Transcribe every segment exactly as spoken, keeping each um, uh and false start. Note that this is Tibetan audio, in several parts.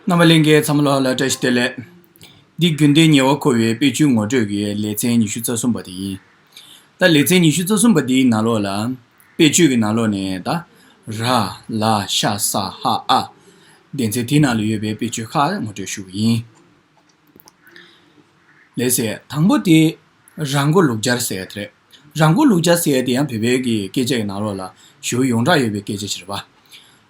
རྣམ་པ་ལྷན་རྒྱས་ཚང་མ་ལོགས་ལ་བཀྲ་ཤིས་བདེ་ལེགས། འདི་རྒྱུན་ལྡན་ཉེ་བར་མཁོ་བའི་དཔེ་བརྗོད་ངོ་སྤྲོད་ཀྱི་ལེ་ཚན་ཉི་ཤུ་རྩ་གསུམ་པ་དེ་ཡིན། ད་ལེ་ཚན་ཉི་ཤུ་རྩ་གསུམ་པ་འདིའི་ནང་ལོགས་ལ། དཔེ་བརྗོད་ཀྱི་ནང་ལོགས་ནས་ད། ར། ལ། ཤ། ས། ཧ། ཨ། སྡེ་ཚན་དེའི་ནང་ལ་ཡོད་པའི་དཔེ་བརྗོད་ཁག་ངོ་སྤྲོད་ཞུ་གི་ཡིན། ལགས་སེ། དང་པོ་དེ། ར་མགོ་ལུག་སྦྱར་ཟེར་ཡ་དེ་རེད། ར་མགོ་ལུག་སྦྱར་ཟེར་ཡ་དེ་ཡང་བོད་པའི་གི་སྐད་ཆ་གི་ནང་ལོགས་ལ་ཞེ་པོ་ཡོངས་གྲགས་ཡོད་པའི་སྐད་ཆ་ཞིག་རེད་པ།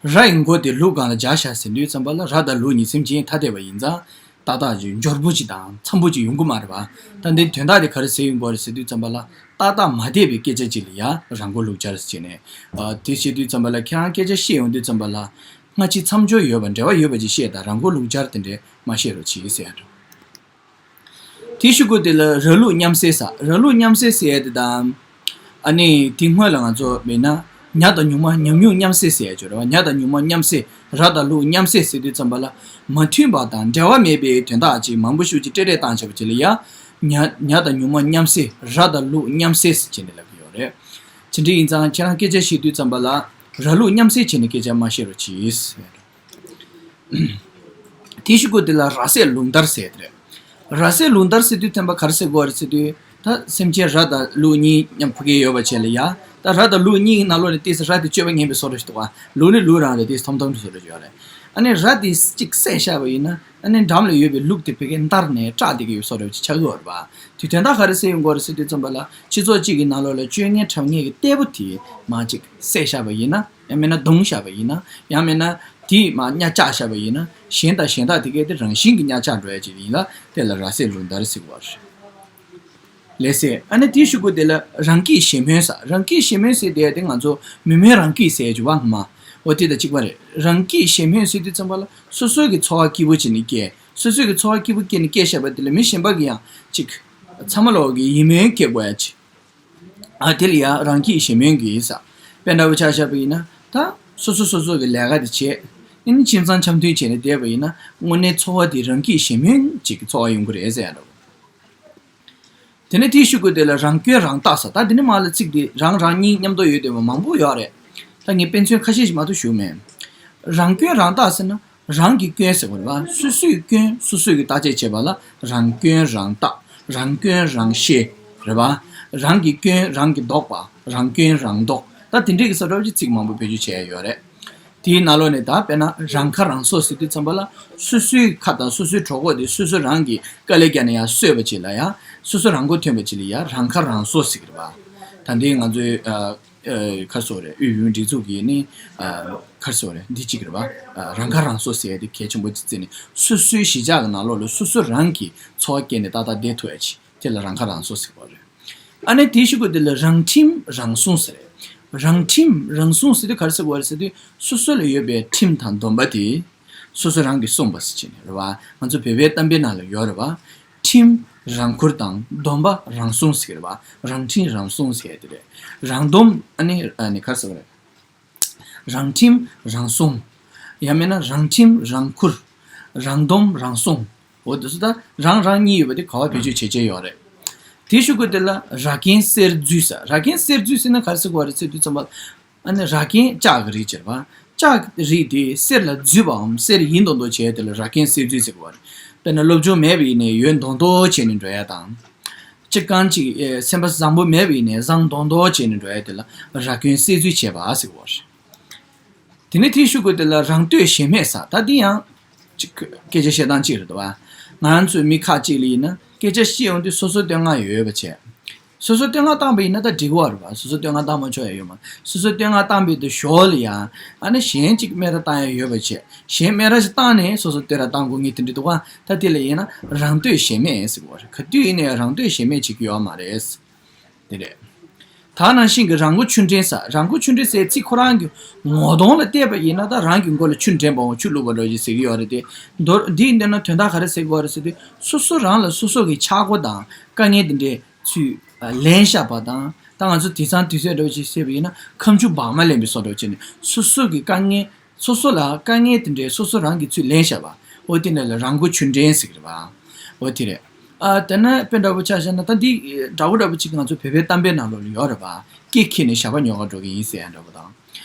ར་ཡི་མགོ་དེ་ལུག་སྒང་ལ་སྦྱར་བཞག་ཟེར་དུས་ཙམ་པ་ལ་ར་དང་ལུག་གཉིས་སེམས་ཅན་ཐ་དད་པ་ཡིན་ཙང་ཏག་ཏག་ཅིག་འབྱོར་པོ་ཅིག་དང་འཚམ་པོ་ཅིག་ཡོང་གི་མ་རེད་པ། ད་འདི་དོན་དག་དེ་ག་རེ་ཟེར་ཡོང་གི་རེད་ཟེར་དུས་ཙམ་པ་ལ་ཏག་ཏག་མ་བསྡད་པའི་སྐད་ཆ་ཅིག་ལ་ཡ་ར་མགོ་ལུག་སྦྱར་ཟེར་བྱས་ནས། ཨ། དེ་བཤད་དུས་ཙམ་པ་ལ་ཁྱེད་རང་སྐད་ཆ་བཤད་ཡོང་དུས་ཙམ་པ་ལ་སྔ་ཕྱི་མཚམས་སྦྱོར་ཡོད་པ་འབྲེལ་བ་ཡོད་པ་ཅིག་བཤད་དང་། ར་མགོ་ལུག་སྦྱར་དེ་འདྲས་མ་བཤད་རོགས་གྱིས་ཟེར་ཡ་འདྲ། དེའི་གཞུག་གུ་དེ་ལ་ར་ལུག་མཉམ་བསྲེས་ཟེར། ར་ལུག་མཉམ་བསྲེས་ཟེར་ཡ་དེ་དང་། ཨ་ནི་དེ་སྔོན་ལ་ང་ཚོ་མིན་ན་ཉ་དང་ཉུང་མ་ཉམས་ཉུང་མཉམ་བསྲེས་ཟེར་ཡ་ཅིག་ཡོད་རེད་པ། ཉ་དང་ཉུང་མ་མཉམ་བསྲེས། ར་དང་ལུག་མཉམ་བསྲེས་ཟེར་དུས་ཙམ་པ་ལ་མ་མཐུན་པ་དང་འབྲེལ་བ་མེད་པའི་དོན་དག་ཅིག་མང་པོ་ཞིག་ཅིག་བཀྲལ་བཀྲལ་བཏང་བྱས་པ་ཅིག་ལ་ཡ། ཉ་ཉ་དང་ཉུང་མ་མཉམ་བསྲེས། ར་དང་ལུག་མཉམ་བསྲེས་ཟེར་བྱས་ནས་ལབ་ཀྱི་ཡོད་རེད། དེ་འདྲ་ཡིན་ཙང་ཁྱེད་རང་སྐད་ཆ་བཤད་དུས་ཙམ་པ་ལ་ར་ལུག་མཉམ་བསྲེས་བྱས་ནས་སྐད་ཆ་མ་བཤད་རོགས་གྱིས། དེའི་གཞུག་གུ་དེ་ལ་ར་བསྲེས་ལུག་འདར་ཟེར་དེ་རེད། ར་བསྲེས་ལུག་འདར་ཟེར་དུས་ཐོན་པ་ག་རེ་ཟེར་དགོས་རེད་ཟེར་དུས། ད་སེམས་ཅན་ར་དང་ལུག་གཉིས་མཉམ་ཕ་གི་ཡོད་པ་བྱས་ལ་ཡ། ད་ར་དང་ལུག་གཉིས་ཀྱི་ནང་ལོགས་ནས་ཏོག་ཙམ་ར་དེ་སྤྱོད་པ་ངན་པའི་བཟོ་འདྲ་ཞིག་འདུག་ག་ལུག་ནི་ལུག་རང་རེད། ཏོག་ཙམ་ཐོམ་ཐོམ་བཟོ་འདྲ་ཞིག་ཡོད་རེད། ཨ་ནི་ར་དེ་གཅིག་བསད་བཞག་པ་ཡིན་ན། ཨ་ནི་འགྲམ་ལ་ཡོད་པའི་ལུག་དེ་ཕ་གིར་འདར་ནས་སྐྲག་བསྡད་ཀྱི་ཡོད་བཟོ་འདྲ་ཅིག་ཆགས་ཀྱི་ཡོད་རེད་པ། དེ་དོན་དག་ག་རེ་ཟེར་ཡོང་གི་ཡོད་རེད་ཟེར་དུས་ཙམ་པ་ལ་སྤྱི་ཚོགས་གཅིག་གི་ནང་ལོགས་ལ་སྤྱོད་ངན་ཁྲབ་ངན་གྱི་ལྟད་པོ་དེ་མར་ཅིག་བསད་བཞག་པ་ཡིན་ན། ཡང་མིན་ན་བརྡུངས་བཞག་པ་ཡིན་ན། ཡང་མིན་ན་དེས་མར་གཉའ་བཅག་བཞག་པ་ཡིན་ན། གཞན་དང་གཞན་དག་དེ་གས་དེ་རང་བཞིན་གྱིས་གཉའ་བཅག་འགྲོ་ཡ་ཅིག་ཡིན་ལ་དེ་ལ་ར་བསྲེས་ལུག་འདར་ཟེར་བ་རེད། ལགས་སེ། ཨ་ནི་དེའི་གཞུག་གུ་དེ་ལ་རང་སྐྱིད་གཞན་ཕན་ཟེར། རང་སྐྱིད་གཞན་ཕན་ཟེར་དེ་དེ་ང་ཚོ་མི་སྨོན་རང་སྐྱིད་ཟེར་ཡ་ཅིག་ཡོད་པ་སྔོན་མ། འོ་དེ་དང་གཅིག་པ་རེད། རང་སྐྱིད་གཞན་ཕན་ཟེར་དུས་ཙམ་པ་ལ་སོ་སོའི་གི་འཚོ་བ་སྐྱིད་པོ་བྱས་ནས་སྐྱེལ། སོ་སོའི་གི་འཚོ་བ་སྐྱིད་པོ་སྐྱེལ་ནས་སྐྱེལ་བཞག་པ་དེ་ལ་མི་གཞན་པ་གིས་ཡང་ཅིག་ཚང་མ་ལོག་གིས་ཡིད་སྨོན་སྐྱེ་དགོས་ཡ་ཅིག་ཨ། དེ་ལ་ཡ་རང་སྐྱིད་གཞན་ཕན་གྱི་ཟེར། དཔེ་འདྲ་པོ་ཆ་བཞག་པ་ཡིན་ན་ད་སོ་སོ་སོ་སོ་གི་ལས་ཀ་དེ་བྱེད། ཨ་ནི་ཁྱིམ་ཚང་འཆམ་མཐུན་བྱས་ནས་བསྡད་པ་ཡིན་ན་དངོས་གནས་འཚོ་བ་དེ་རང་སྐྱིད་གཞན་ཕན་ཅིག་གི་འཚོ་བ་ཡོང་གི་རེད་ཟེར་ཡ་འདྲ་པོ། དེ་ནས་དེའི་གཞུག་གུ་དེ་ལ་རང་སྐྱོན་རང་བརྟག་ཟེར། ད་དེ་ནས་མར་ལ་ཚིག་དེ་རང་རང་གཉིས་མཉམ་དུ་ཡོད་བསྡད་པ་མང་པོ་ཡོད་རེད། ད་ངས་དཔེ་མཚོན་ཁ་ཤས་ཤིག་མ་གཏོགས་ཞུ་མེད། རང་སྐྱོན་རང་བརྟག་ཟེར་ན། རང་གི་སྐྱོན་ཟེར་བ་རེད་པ། སོ་སོའི་སྐྱོན་སོ་སོས་ཀྱི་བརྟག་དཔྱད་བྱེད་པ་ལ་རང་སྐྱོན་རང་བརྟག་རང་སྐྱོན་རང་ཤེས་རེད་པ། རང་གི་སྐྱོན་རང་གིས་བཟློག་པ། རང་སྐྱོན་རང་བཟློག་ད་དེ་འདྲས་ཀྱི་ས་བབ་ཀྱི་ཚིག་མང་པོ་བེད་སྤྱོད་བྱས་ཡོད་རེད། དེའི་ནང་ལོགས་ནས་ད་དཔེར་ན་རང་ཁ་རང་གསོ་ཟེར་དུས་ཙམ་པ་ལ་སོ་སོའི་ཁ་དང་སོ་སོའི་གྲོད་ཁོག་དེ་སོ་སོ་རང་གིས་དཀའ་ལས་བརྒྱབ་ནས་ཡར་གསོས་པ་ཅིག་ལ་ཡ་སོ་སོ་རང་མགོ་ཐོན་པ་ཅིག་ལ་ཡ་རང་ཁ་རང་གསོ་ཟེར་གི་རེད་པ། ད་འདི་ང་ཚོའི་ཨ། ཨ། ག་རེ་ཟེར་དགོས་རེད། དབུས་བོད་མིའི་སྒྲིག་འཛུགས་ཀྱི་ནི། ཨ། ག་རེ་ཟེར་དགོས་རེད། འདི་གཅིག་རེད་པ། ཨ། རང་ཁ་རང་གསོ་ཟེར་ཡ་དེ་གལ་ཆེན་པོ་ཅིག་བརྩིས་ནས་སོ་སོའི་གཞིས་ཆགས་ཀྱི་ནང་ལོགས་ལ་སོ་སོ་རང་གིས་འཚོ་བ་སྐྱེལ་ནས་ཏག་ཏག་བསྡད་ཐུབ་ཡ་ཅིག་དེ་ལ་རང་ཁ་རང་གསོ་ཟེར་བ་རེད། ཨ་ནི་དེའི་གཞུག་གུ་དེ་ལ་རང་ཁྲིམས་རང་སྲུང་ཟེར་རེད། རང་ཁྲིམས་རང་སྲུང་ཟེར་དུས་ག་རེ་ཟེར་དགོས་རེད་ཟེར་དུས་སོ་སོ་ལ་ཡོད་པའི་ཁྲིམས་དང་སྡོམ་པ་དེ། སོ་སོ་རང་གིས་སྲུང་བ་ཟེར་བྱས་ནས་རེད་པ། ང་ཚོ་བོད་པའི་གཏམ་དཔེ་ནང་ལ་ཡོད་རེད་པ། ཁྲིམས་རང་འཁུར་དང་སྡོམ་པ་རང་སྲུང་ཟེར་གི་རེད་པ། རང་ཁྲིམས་རང་སྲུང་ཟེར་གི་དེ་རེད། རང་སྡོམ་ཨ་ནི་ཨ་ནི་ག་རེ་ཟེར་བ་རེད། རང་ཁྲིམས་རང་སྲུང་། ཡང་མིན་ན་རང་ཁྲིམས་རང་འཁུར། རང་སྡོམ་རང་སྲུང་། འོ་དེ་ཚོ་ད་རང་རང་གཉིས་ཡོད་པ་དེ་ག་པར་བེད་སྤྱོད་བྱེད་བྱེད་ཡོད་རེད། དེའི་གཞུག་གུ་དེ་ལ་ར་གན་གསེར་འཛུལ་ཟེར། ར་གན་གསེར་འཛུལ་ཟེར་ན་ག་རེ་ཟེར་དགོས་རེད་ཟེར་དུས་ཙམ་པ། ཨ་ནི་ར་གན་ལྕགས་ཀྱི་རིགས་བྱེད་པ། ལྕགས་རིགས་དེ་གསེར་ལ་འཛུལ་བའམ་གསེར་ཡིན་མདོག་མདོག་བྱས་དེ་ལ་ར་གན་གསེར་འཛུལ་ཟེར་གི་རེད། དཔེར་ན་སློབ་སྦྱོང་མེད་པ་ཡིན་ནའི་ཡོད་མདོག་མདོག་བྱས་ནས་འགྲོ་ཡ་དང་། ཅི་གང་ཅིག་ཨེ་སེམས་པ་བཟང་པོ་མེད་པ་ཡིན་ནའི་བཟང་མདོག་མདོག་བྱས་ནས་འགྲོ་ཡ་དེ་ལ་ར་གན་གསེར་འཛུལ་བྱས་པ་ཟེར་གི་རེད། དེ་ནས་དེའི་གཞུག་གུ་དེ་ལ་རང་བསྟོད་གཞན་སྨད་ཟེར། ད་འདི་ཡང་ཅིག་སྐད་ཆ་བཤད་སྟངས་གཅིག་རེད་འདུག་པ། ང་ཚོའི་མི་ཁག་ཅིག་ལ་ཡིན་ན་སྐད་ཆ་བཤད་ཡོང་དུས་སོ་སོ་བསྟོད་བསྔགས་ཡོད་པ་བྱས། སོ་སོ་བསྟོད་བསྔགས་བཏང་པ་ཡིན་ན་ད་འགྲིག་གི་རེད་པ། སོ་སོ་བསྟོད་བསྔགས་བཏང་མ་ཆོག་ཡ་ཡོད་མ་རེད། སོ་སོ་བསྟོད་བསྔགས་བཏང་པའི་དུ་ཞོར་ལ་ཡང་ཨ་ནི་གཞན་གཅིག་སྨད་ར་བཏང་ཡ་ཡོད་པ་བྱས། གཞན་སྨད་ར་ཞིག་བཏང་ནས་སོ་སོ་བསྟོད་ར་བཏང་དགོས་ངེས་དེ་འདྲ་འདུག་པ། ད་དེ་ལ་ཡིན་ན་རང་བསྟོད་གཞན་སྨད་ཟེར་གི་རེད། ག་དུས་ཡིན་ནའི་རང་བསྟོད་གཞན་སྨད་བྱེད་ཀྱི་ཡོད་མ་རེད། དེ་རེད། ད་ནང་བཞིན་གྱི་རང་མགོ་ཆུ་འདྲེན་ཟེར། རང་མགོ་ཆུ་འདྲེན་ཟེར་ཚིག་ཁོ་རང་གི་ངོ་གདོང་ལ་བལྟས་པ་ཡིན་ན་ད་རང་གི་མགོ་ལ་ཆུ་འདྲེན་པའམ་ཆུ་བླུགས་པ་འདྲ་ཞིག་ཟེར་གྱི་ཡོད་རེད་དེ། མདོར་འདི་འདི་ན་དོན་དག་ག་རེ་ཟེར་གྱི་ཡོད་རེད་ཟེར་དུས་སོ་སོ་རང་ལ་སོ་སོ་གི་ཆག་སྒོ་དང་དཀའ་ངལ་དེ་འདྲའི་ཚུལ་ལན་བཞག་པ་དང་། ད་ང་ཚོ་དེང་སང་དུས་ཚོད་འདྲ་ཞིག་བཤད་པ་ཡིན་ན་ཁ་མཆུ་བག་མ་ལེན་པའི་བཟོ་འདྲ་བྱས་ནས་སོ་སོ་གི་དཀའ་ངལ། སོ་སོ་ལ་དཀའ་ངལ་དེ་འདྲའི་སོ་སོ་རང་གིས་ཚུར་ལེན་བྱས་པ། འོ་དེ་འདྲ་ལ་རང་མགོ་ཆུ་འདྲེན་ཟེར་གི་རེད་པ། འོ་དེ་རེད། ཨ་དེ་ན་དཔེ་འདྲ་པོ་ཆ་བཞག་ན་ད་འདི་འདྲ་པོ་འདྲ་པོ་ཅིག་ང་ཚོ་བོད་པའི་གཏམ་དཔེ་ནང་ལོགས་ལ་ཡོད་རེད་པ། སྐེ་འཁྱེར་ནས་ཞགས་པ་ཉོ་ག་འགྲོ་གི་ཡིན་ཟེར་ཡ་འདྲ་པོ་དང་།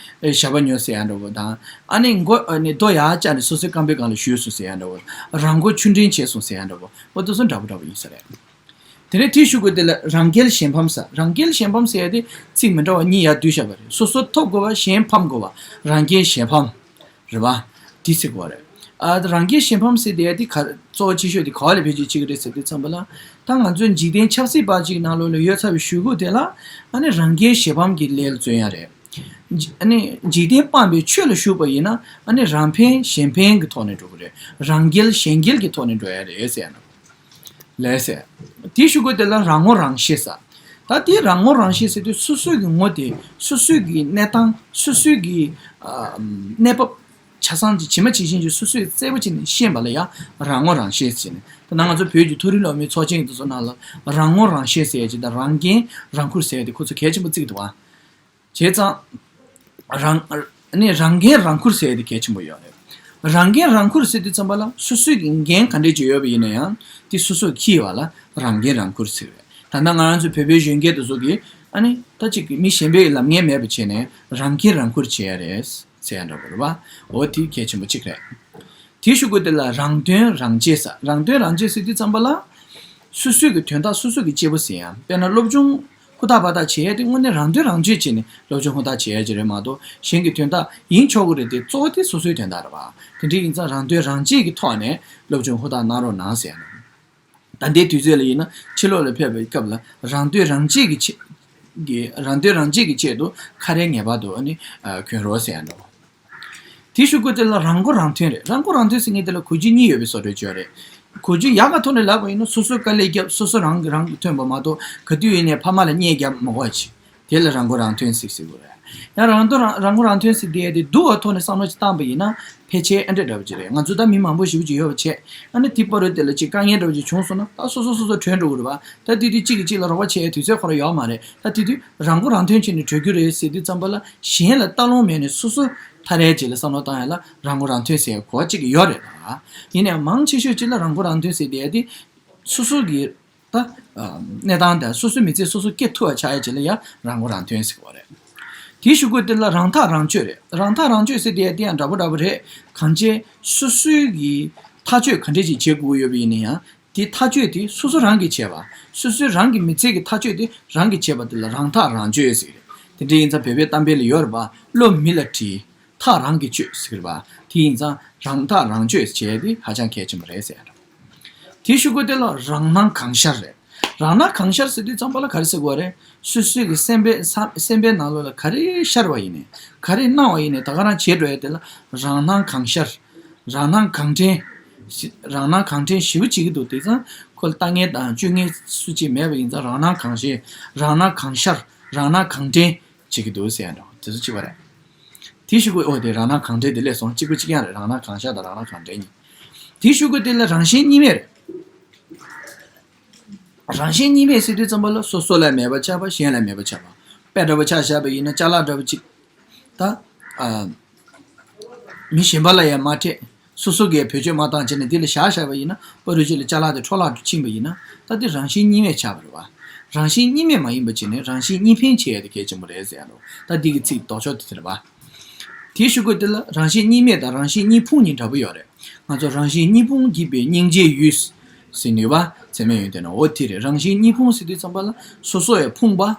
ཞབས་པ་ཉོ་ཟེར་ཡ་འདྲ་བོ་དང་། ཨ་ནི་མགོ་ཨ་ནི་རྡོ་ཡར་བཅག་ནས་སོ་སོའི་རྐང་པའི་སྒང་ལ་གཞུས་སོང་ཟེར་ཡ་འདྲ་བོ། རང་མགོ་ཆུ་འདྲེན་བྱས་སོང་ཟེར་ཡ་འདྲ་བོ། འོ་དེ་ཚོ་འདྲ་པོ་འདྲ་པོ་ཡིན་ས་རེད། དེ་ནས་དེའི་གཞུག་གུ་དེ་ལ་རང་རྒྱལ་གཞན་ཕམ་ཟེར། རང་རྒྱལ་གཞན་ཕམ་ཟེར་ཡ་དེ་ཚིག་མི་འདྲ་བ་གཉིས་ཡར་བསྡུས་བཞག་པ་རེད། སོ་སོ་ཐོབ་དགོས་པ་གཞན་ཕམ་དགོས་པ། རང་རྒྱལ་གཞན་ཕམ། རེད་པ། འདི་ཟེར་དགོས་རེད། ཨ་རང་རྒྱལ་གཞན་ཕམ་ཟེར་དེ་དེ་ག་གཙོ་བོ་ཆེ་ཤོས་དེ་ག་བ་ལ་བེད་སྤྱོད་བྱེད་ཀྱི་རེད་ཟེར་དུས་ཙམ་པ་ལ། ད་ང་ཚོའི་འཇིག་རྟེན་ཆབ་སྲིད་པ་ཅིག་ནང་ལོགས་ལ་ཡོད་ཚར་བའི་གཞུག་གུ་དེ་ལ། ཨ་ནི་རང་རྒྱལ་གཞན་ཕམ་གྱི་ལས་ལ་བརྩོན་ཡ་རེད། ཨ་ནི་འཇིག་རྟེན་སྤངས་པའི་ཆོས་ལ་ཞུགས་པ་ཡིན་ན། ཨ་ནི་རང་ཕན་གཞན་ཕན་གྱི་ཐོག་ནས་འགྲོ་གི་རེད། རང་རྒྱལ་གཞན་རྒྱལ་གྱི་ཐོག་ནས་འགྲོ་ཡ་རེད་ཟེར་ཡ་ནོ། ལགས་སེ། དེའི་གཞུག་གུ་དེ་ལ་རང་ངོ་རང་ཤེས་ཟེར། ད་དེ་རང་ངོ་རང་ཤེས་ཟེར་དུས་སོ་སོའི་གི་ངོ་དེ་སོ་སོའི་གི་གནས་སྟངས། སོ་སོའི་གི་ཨ་གནས་བབ་ཆ་ཚང་གི་ཇི་མ་ཇི་བཞིན་གྱི་སོ་སོས་གསལ་པོ་བྱས་ནས་ཤེས་པ་ལ་ཡང་རང་ངོ་རང་ཤེས་ཟེར་ནས། ད་ནང་ང་ཚོ་བོད་ཀྱི་མཐོ་རིམ་སློབ་མའི་ཚོགས་ཆེན་དེ་ཚོ་ནང་ལ་རང་ངོ་རང་ཤེས་ཟེར་ཡ་ཅིག་དང་། རང་འགན་རང་འཁུར་ཟེར་ཡ་དེ་ཁོ་ཚོ་གལ་ཆེན་པོ་བརྩི་གི་འདུག་ཨ། བྱས་ཙང་། རང་ཨ་ནི་རང་འགན་རང་འཁུར་ཟེར་ཡ་དེ་གལ་ཆེན་པོ་ཡོད་རེད། རང་འགན་རང་འཁུར་ཟེར་དུས་ཙམ་པ་ལ་སོ་སོའི་གི་འགན་ག་འདྲས་ཅིག་ཡོད་པ་ཡིན་ན་ཡང་དེ་སོ་སོས་འཁྱེར་བ་ལ་རང་འགན་རང་འཁུར་ཟེར་རེད། ད་ལྟ་ང་རང་ཚོ་བོད་པའི་གཞོན་སྐྱེས་དེ་ཚོ་གིས་ཨ་ནི་ད་ཅིག་མི་གཞན་པའི་ལབ་མཁན་མེད་པ་བྱས་ནས་རང་འགན་རང་འཁུར་བྱེད་ཡ་རེད་ཟེར་ཡ་འདྲ་པོ་རེད་པ། འོ་དེ་གལ་ཆེན་པོ་གཅིག་རེད། དེའི་གཞུག་གུ་དེ་ལ་རང་དོན་རང་གཅེས་ཟེར། རང་དོན་རང་གཅེས་ཟེར་དུས་ཙམ་པ་ལ། སོ་སོའི་གི་དོན་དག་སོ་སོ་གི་གཅེས་པོ་ཟིན་ཡ། དཔེར་ན་སློབ་སྦྱོང་ཧུར་ཐག་འབད་ཐག་བྱེད་ཡ་དེ་དངོས་གནས་རང་དོན་རང་གཅེས་བྱས་ནས་སློབ་སྦྱོང་ཧུར་ཐག་བྱེད་ཡ་ཅིག་རེད་མ་གཏོགས། གཞན་གྱི་དོན་དག་ཡིན་ཆོག་གི་རེད་དེ། གཙོ་བོ་དེ་སོ་སོའི་དོན་དག་རེད་པ། དེ་འདྲ་ཡིན་ཙང་རང་དོན་རང་གཅེས་ཀྱི་ཐོག་ནས་སློབ་སྦྱོང་ཧུར་ཐག་གནང་རོགས་གནང་ཟེར་ཡ། ད་ལྟའི་དུས་ཚོད་ལ་ཡིན་ན་ཕྱི་ལོགས་ལ་ཕེབས་པའི་སྐབས་ལ་རང་དོན་རང་གཅེས་ཀྱི་ཆེད་ཀྱི་རང་དོན་རང་གཅེས་ཀྱི་ཆེད་དུ་ཁ་རས་ངེས་པར་དུ་ཨ་ནི་གྱོན་རོགས་ཟེར་ཡ་འདྲ་པོ། དེའི་གཞུག་གུ་དེ་ལ་རང་མགོ་རང་ཐོན་རེད། རང་མགོ་རང་ཐོན་ཟེར་མཁན་དེ་ལ་གོ་རྒྱུ་གཉིས་ཡོད་པའི་བཟོ་འདྲ་ཅིག་ཡོད་རེད། གོ་རྒྱུ་ཡག་ག་ཐོག་ནས་ལབ་པ་ཡིན་ན་སོ་སོས་དཀའ་ལས་བརྒྱབ། སོ་སོ་རང་གིས་རང་གི་ཐོན་པ་མ་གཏོགས་ག་དུས་ཡིན་ནའི་ཕ་མ་ལ་བརྙས་བརྒྱབ་མ་དགོས་པ་ཅིག་དེ་ལ་རང་མགོ་རང་ཐོན་ཟེར་ཟེར་དགོས་རེད། ཡང་རང་དོན་རང་རང་མགོ་རང་ཐོན་ཟེར་དེ་དེ་སྡུག་པའི་ཐོག་ནས་བསམ་བློ་ཅིག་བཏང་པ་ཡིན་ན་ཕལ་ཆེར་ཨ་འདྲ་འདྲ་པོ་ཅིག་རེད། ང་ཚོ་ད་མི་མང་པོ་ཞེ་པོ་ཅིག་ཡོད་པ་བྱས། ཨ་ནི་དེ་བར་དུ་དེ་ལ་ཅིག་དཀའ་ངལ་འདྲ་པོ་ཅིག་བྱུང་སོང་ན་ད་སོ་སོ་སོ་སོ་གྲོལ་འགྲོ་གི་རེད་པ། ད་དེ་དུས་གཅིག་གིས་གཅིག་ལ་རོགས་པ་བྱེད་ཡའི་དུས་ཚོད་ཁོ་རང་ཡོད་མ་རེད། ད་དེ་དུས་རང་མགོ་རང་ཐོན་བྱས་ནས་གྲོལ་རྒྱུ་རེད་ཟེར་དུས་ཙམ་པ་ལ་གཞན་ལ་ལྟ་ལོང་མེད་ནས་སོ་སོ་ཐ་རེ་ཅིག་ལ་བསམ་བློ་བཏང་ཡ་ལ་རང་མགོ་རང་ཐོན་ཟེར་ཡ་གོ་བ་གཅིག་ཡོད་རེད་ད། ཡིན་ནའང་མང་ཆེ་ཤོས་ཅིག་ལ་རང་མགོ་རང་ཐོན་ཟེར་དེ་ཡ་དེ་སོ་སོ་གི་ད་གནས་སྟངས་དང་སོ་སོའི་མི་ཚེ་སོ་སོ་སྐྱེལ་ཐུབ་པ་ཆགས་ཡ་ཅིག་ལ་ཡ་རང་མགོ་རང་ཐོན་ཟེར་གོ་རེད། དེའི་གཞུག་གུ་དེ་ལ་རང་ཐག་རང་གཅོད་རེད། རང་ཐག་རང་གཅོད་ཟེར་དེ་ཡ་དེ་ཡང་འདྲ་པོ་འདྲ་པོ་རེད། གང་ཅི་སོ་སོའི་གི་ཐག་གཅོད་ག་འདྲས་ཅིག་བྱེད་དགོས་ཡོད་པ་ཡིན་ན་ཡང་དེ་ཐག་གཅོད་དེ་སོ་སོ་རང་གིས་བྱས་པ། སོ་སོའི་རང་གི་མི་ཚེ་གི་ཐག་གཅོད་དེ་རང་གིས་བྱས་པ་དེ་ལ་རང་ཐག་རང་གཅོད་ཟེར་གི་རེད། དེ་འདྲ་ཡིན་ཙང་བོད་པའི་གཏམ་དཔེ་ལ་ཡོད་རེད་པ། བློ་མི་ལ་དྲིས། ཐག་རང་གིས་གཅོད་ཟེར་གི་རེད་པ། དེ་ཡིན་ཙང་རང་ཐག་རང་གཅོད་བྱས་དེ་ཧ་ཅང་གལ་ཆེན་པོ་རེད་ཟེར་ཡ་རེད། དེའི་གཞུག་གུ་དེ་ལ་རང་སྣང་གང་ཤར་རེད། རང་སྣང་གང་ཤར་ཟེར་དུས་ཙམ་པ་ལ་ག་རེ་ཟེར་དགོས་རེད། སོ་སོའི་གི་སེམས་པའི་ས་སེམས་པའི་ནང་ལོགས་ལ་ག་རེ་ཤར་བ་ཡིན་ནའི་ག་རེ་སྣང་བ་ཡིན་ནའི་ད་ག་རང་བྱེད་འགྲོ་ཡ་དེ་ལ་རང་སྣང་གང་ཤར། རང་སྣང་གང་དྲན། ཞི་རང་སྣང་གང་དྲན་ཞེ་པོ་བྱེད་ཀྱི་འདུག་དེང་སང་ཁོ་ལ་ལྟ་མཁན་དང་སྤྱོད་མཁན་སུ་གཅིག་མེད་པ་ཡིན་ཙང་རང་སྣང་གང་ཤེས། རང་སྣང་གང་ཤར། རང་སྣང་གང་དྲན་བྱེད་ཀྱི་འདུག་ཟེར་ཡ་འདྲ་པོ་དེ་ཚོ་གཅིག་པ་རེད། དེའི་གཞུག་གུ་ཨོ་དེ་རང་སྣང་གང་དྲན་དེ་སླེབས་སོང་། གཅིག་པ་གཅིག་རྐྱང་རེད། རང་སྣང་གང་ཤར་དང་རང་སྣང་གང་དྲན་གཉིས། དེའི་གཞུག་གུ་དེ་ལ་རང་བཞིན་གཉིས་མེད་རེད། རང་བཞིན་གཉིས་མེད་ཟེར་དུས་ཙམ་པ་ལ་སོ་སོ་ལ་མེད་པ་ཆགས་པ། གཞན་ལ་མེད་པ་ཆགས་པ། དཔེ་འདྲ་པོ་ཆ་བཞག་པ་ཡིན་ན་ཅ་ལག་འདྲ་པོ་གཅིག་ད་ཨ་མི་གཞན་པ་ལ་ཡང་མ་སྤྲད། སོ་སོ་གིས་བེད་སྤྱོད་མ་བཏང་བྱས་ནས་འདི་ལ་བཞག་བཞག་པ་ཡིན་ན་པ་རུ་ཅིག་ལ་ཅ་ལག་དེ་འཕྲོ་བརླག་ཏུ་ཕྱིན་པ་ཡིན་ན་ད་དེ་རང་བཞིན་གཉིས་མེད་ཆགས་པ་རེད་པ། རང་བཞིན་གཉིས་མེད་མ་ཡིན་པ་བྱས་ནས་རང་བཞིན་གཉིས་ཕན་བྱེད་ཡ་དེ་གལ་ཆེན་པོ་རེད་ཟེར་ཡ་རེད། ད་འདི་གི་ཚིག་ལྡོག་ཕྱོགས་དེ་དེ་རེད་པ། དེའི་གཞུག་གུ་དེ་ལ་རང་བཞིན་གཉིས་མེད་དང་རང་བཞིན་གཉིས་ཕུང་གཉིས་འདྲ་པོ་ཡོད་རེད། ང་ཚོ་རང་བཞིན་གཉིས་ཕུང་བགྱིས་པའི་སྙིང་རྗེའི་ཡུལ་ཟེར་ནུས་པ་ཚད་མེད་ཡོན་ཏན་ནོ། འོ་དེ་རེད། རང་བཞིན་གཉིས་ཕུང་ཟེར་དུས་ཙམ་པ་ལ་སོ་སོ་ཡང་ཕུང་པ།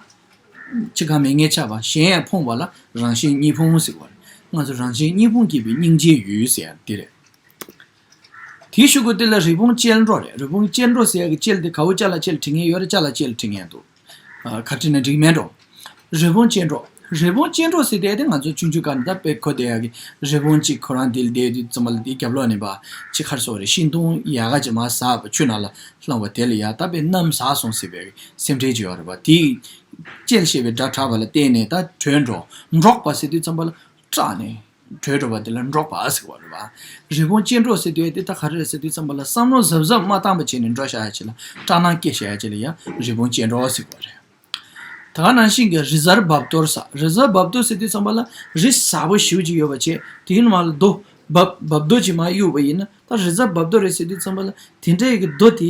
གཅིག་ཁ་མེད་མཁན་ཆགས་པ། གཞན་ཡང་ཕུང་བ་ལ་རང་བཞིན་གཉིས་ཕུང་ཟེར་བ་རེད། ང་ཚོ་རང་བཞིན་གཉིས་ཕུང་བགྱིས་པའི་སྙིང་རྗེའི་ཡུལ་ཟེར་ཡ་དེ་རེད། དེའི་གཞུག་གུ་དེ་ལ་རི་བོང་ཅལ་འདྲོགས་རེད། རི་བོང་ཅལ་འདྲོགས་ཟེར་ཡ་གི་ཅལ་དེ་ག་བོ་ཅ་ལག་ཅལ་བྲིས་མཁན་ཡོད་རེད། ཅ་ལག་ཅལ་བྲིས་མཁན་འདུག་ཨ་ག་བྲིས་ན་འགྲིག་མེད་འགྲོ། རི་བོང་ཅལ་འདྲོགས། རི་བོང་ཅལ་འདྲོགས་ཟེར་དེ་དེ་ང་ཚོ་ཆུང་ཆུང་སྒང་ནས་ད་དཔེ་གོ་བསྡད་ཡ་གི་རི་བོང་གཅིག་ཁོ་རང་དེ་ལ་བསྡད་དུས་ཙམ་པ་ལ་དེའི་རྒྱབ་ལོགས་ནས་པ་ཅིག་ག་རེ་ཟེར་རེད། ཤིང་སྡོང་ཡག་ག་ཅིག་མར་ཟགས་པ་ཆུ་ནང་ལ་ལྷུང་བ་དེ་ལ་ཡ་ད་དཔེ་གནམ་ཟགས་སོང་ཟེར་བའི་སེམས་ཁྲལ་ཅིག་ཡོད་རེད་པ། དེའི་ཅལ་ཞེས་པའི་སྒྲ་གྲགས་པ་ལ་བརྟེན་ནས་ད་བྲོས་འགྲོ། འདྲོགས་པ་ཟེར་དུས་ཙམ་པ་ལ་སྐྲག་ནས་བྲོས་འགྲོ་བ་དེ་ལ་འདྲོགས་པ་ཟེར་བ་རེད་པ། རི་བོང་ཅལ་འདྲོགས་ཟེར་དུས་དེ་ད་ག་རེ་རེད་ཟེར་དུས་ཙམ་པ་ལ་བསམ་བློ་གཟབ་གཟབ་མ་བཏང་པ་བྱས་ནས་འགྲོ་བཞག་ཡ་ཅིག་ལ་སྐྲག་སྣང་སྐྱེ་བཞག་ཡ་ཅིག་ལ་ཡ་རི་བོང་ཅལ་འདྲོགས་ཟེར་བ་རེད། ད་ག་ནང་བཞིན་གྱི་རི་གཟར་རྦབ་རྡོལ་ཟེར། རི་གཟར་རྦབ་རྡོལ་ཟེར་དུས་ཙམ་པ་ལ་རི་ཟབ་པོ་ཞེ་པོ་ཅིག་ཡོད་པ་བྱས་དེའི་ནང་ལ་རྡོ་རྦབ་རྦབ་རྡོ་ཅིག་མར་གཡུགས་པ་ཡིན་ན་ད་རི་གཟར་རྦབ་རྡོ་རེད་ཟེར་དུས་ཙམ་པ་ལ་དེ་འདྲ་ཡི་གི་རྡོ་དེ་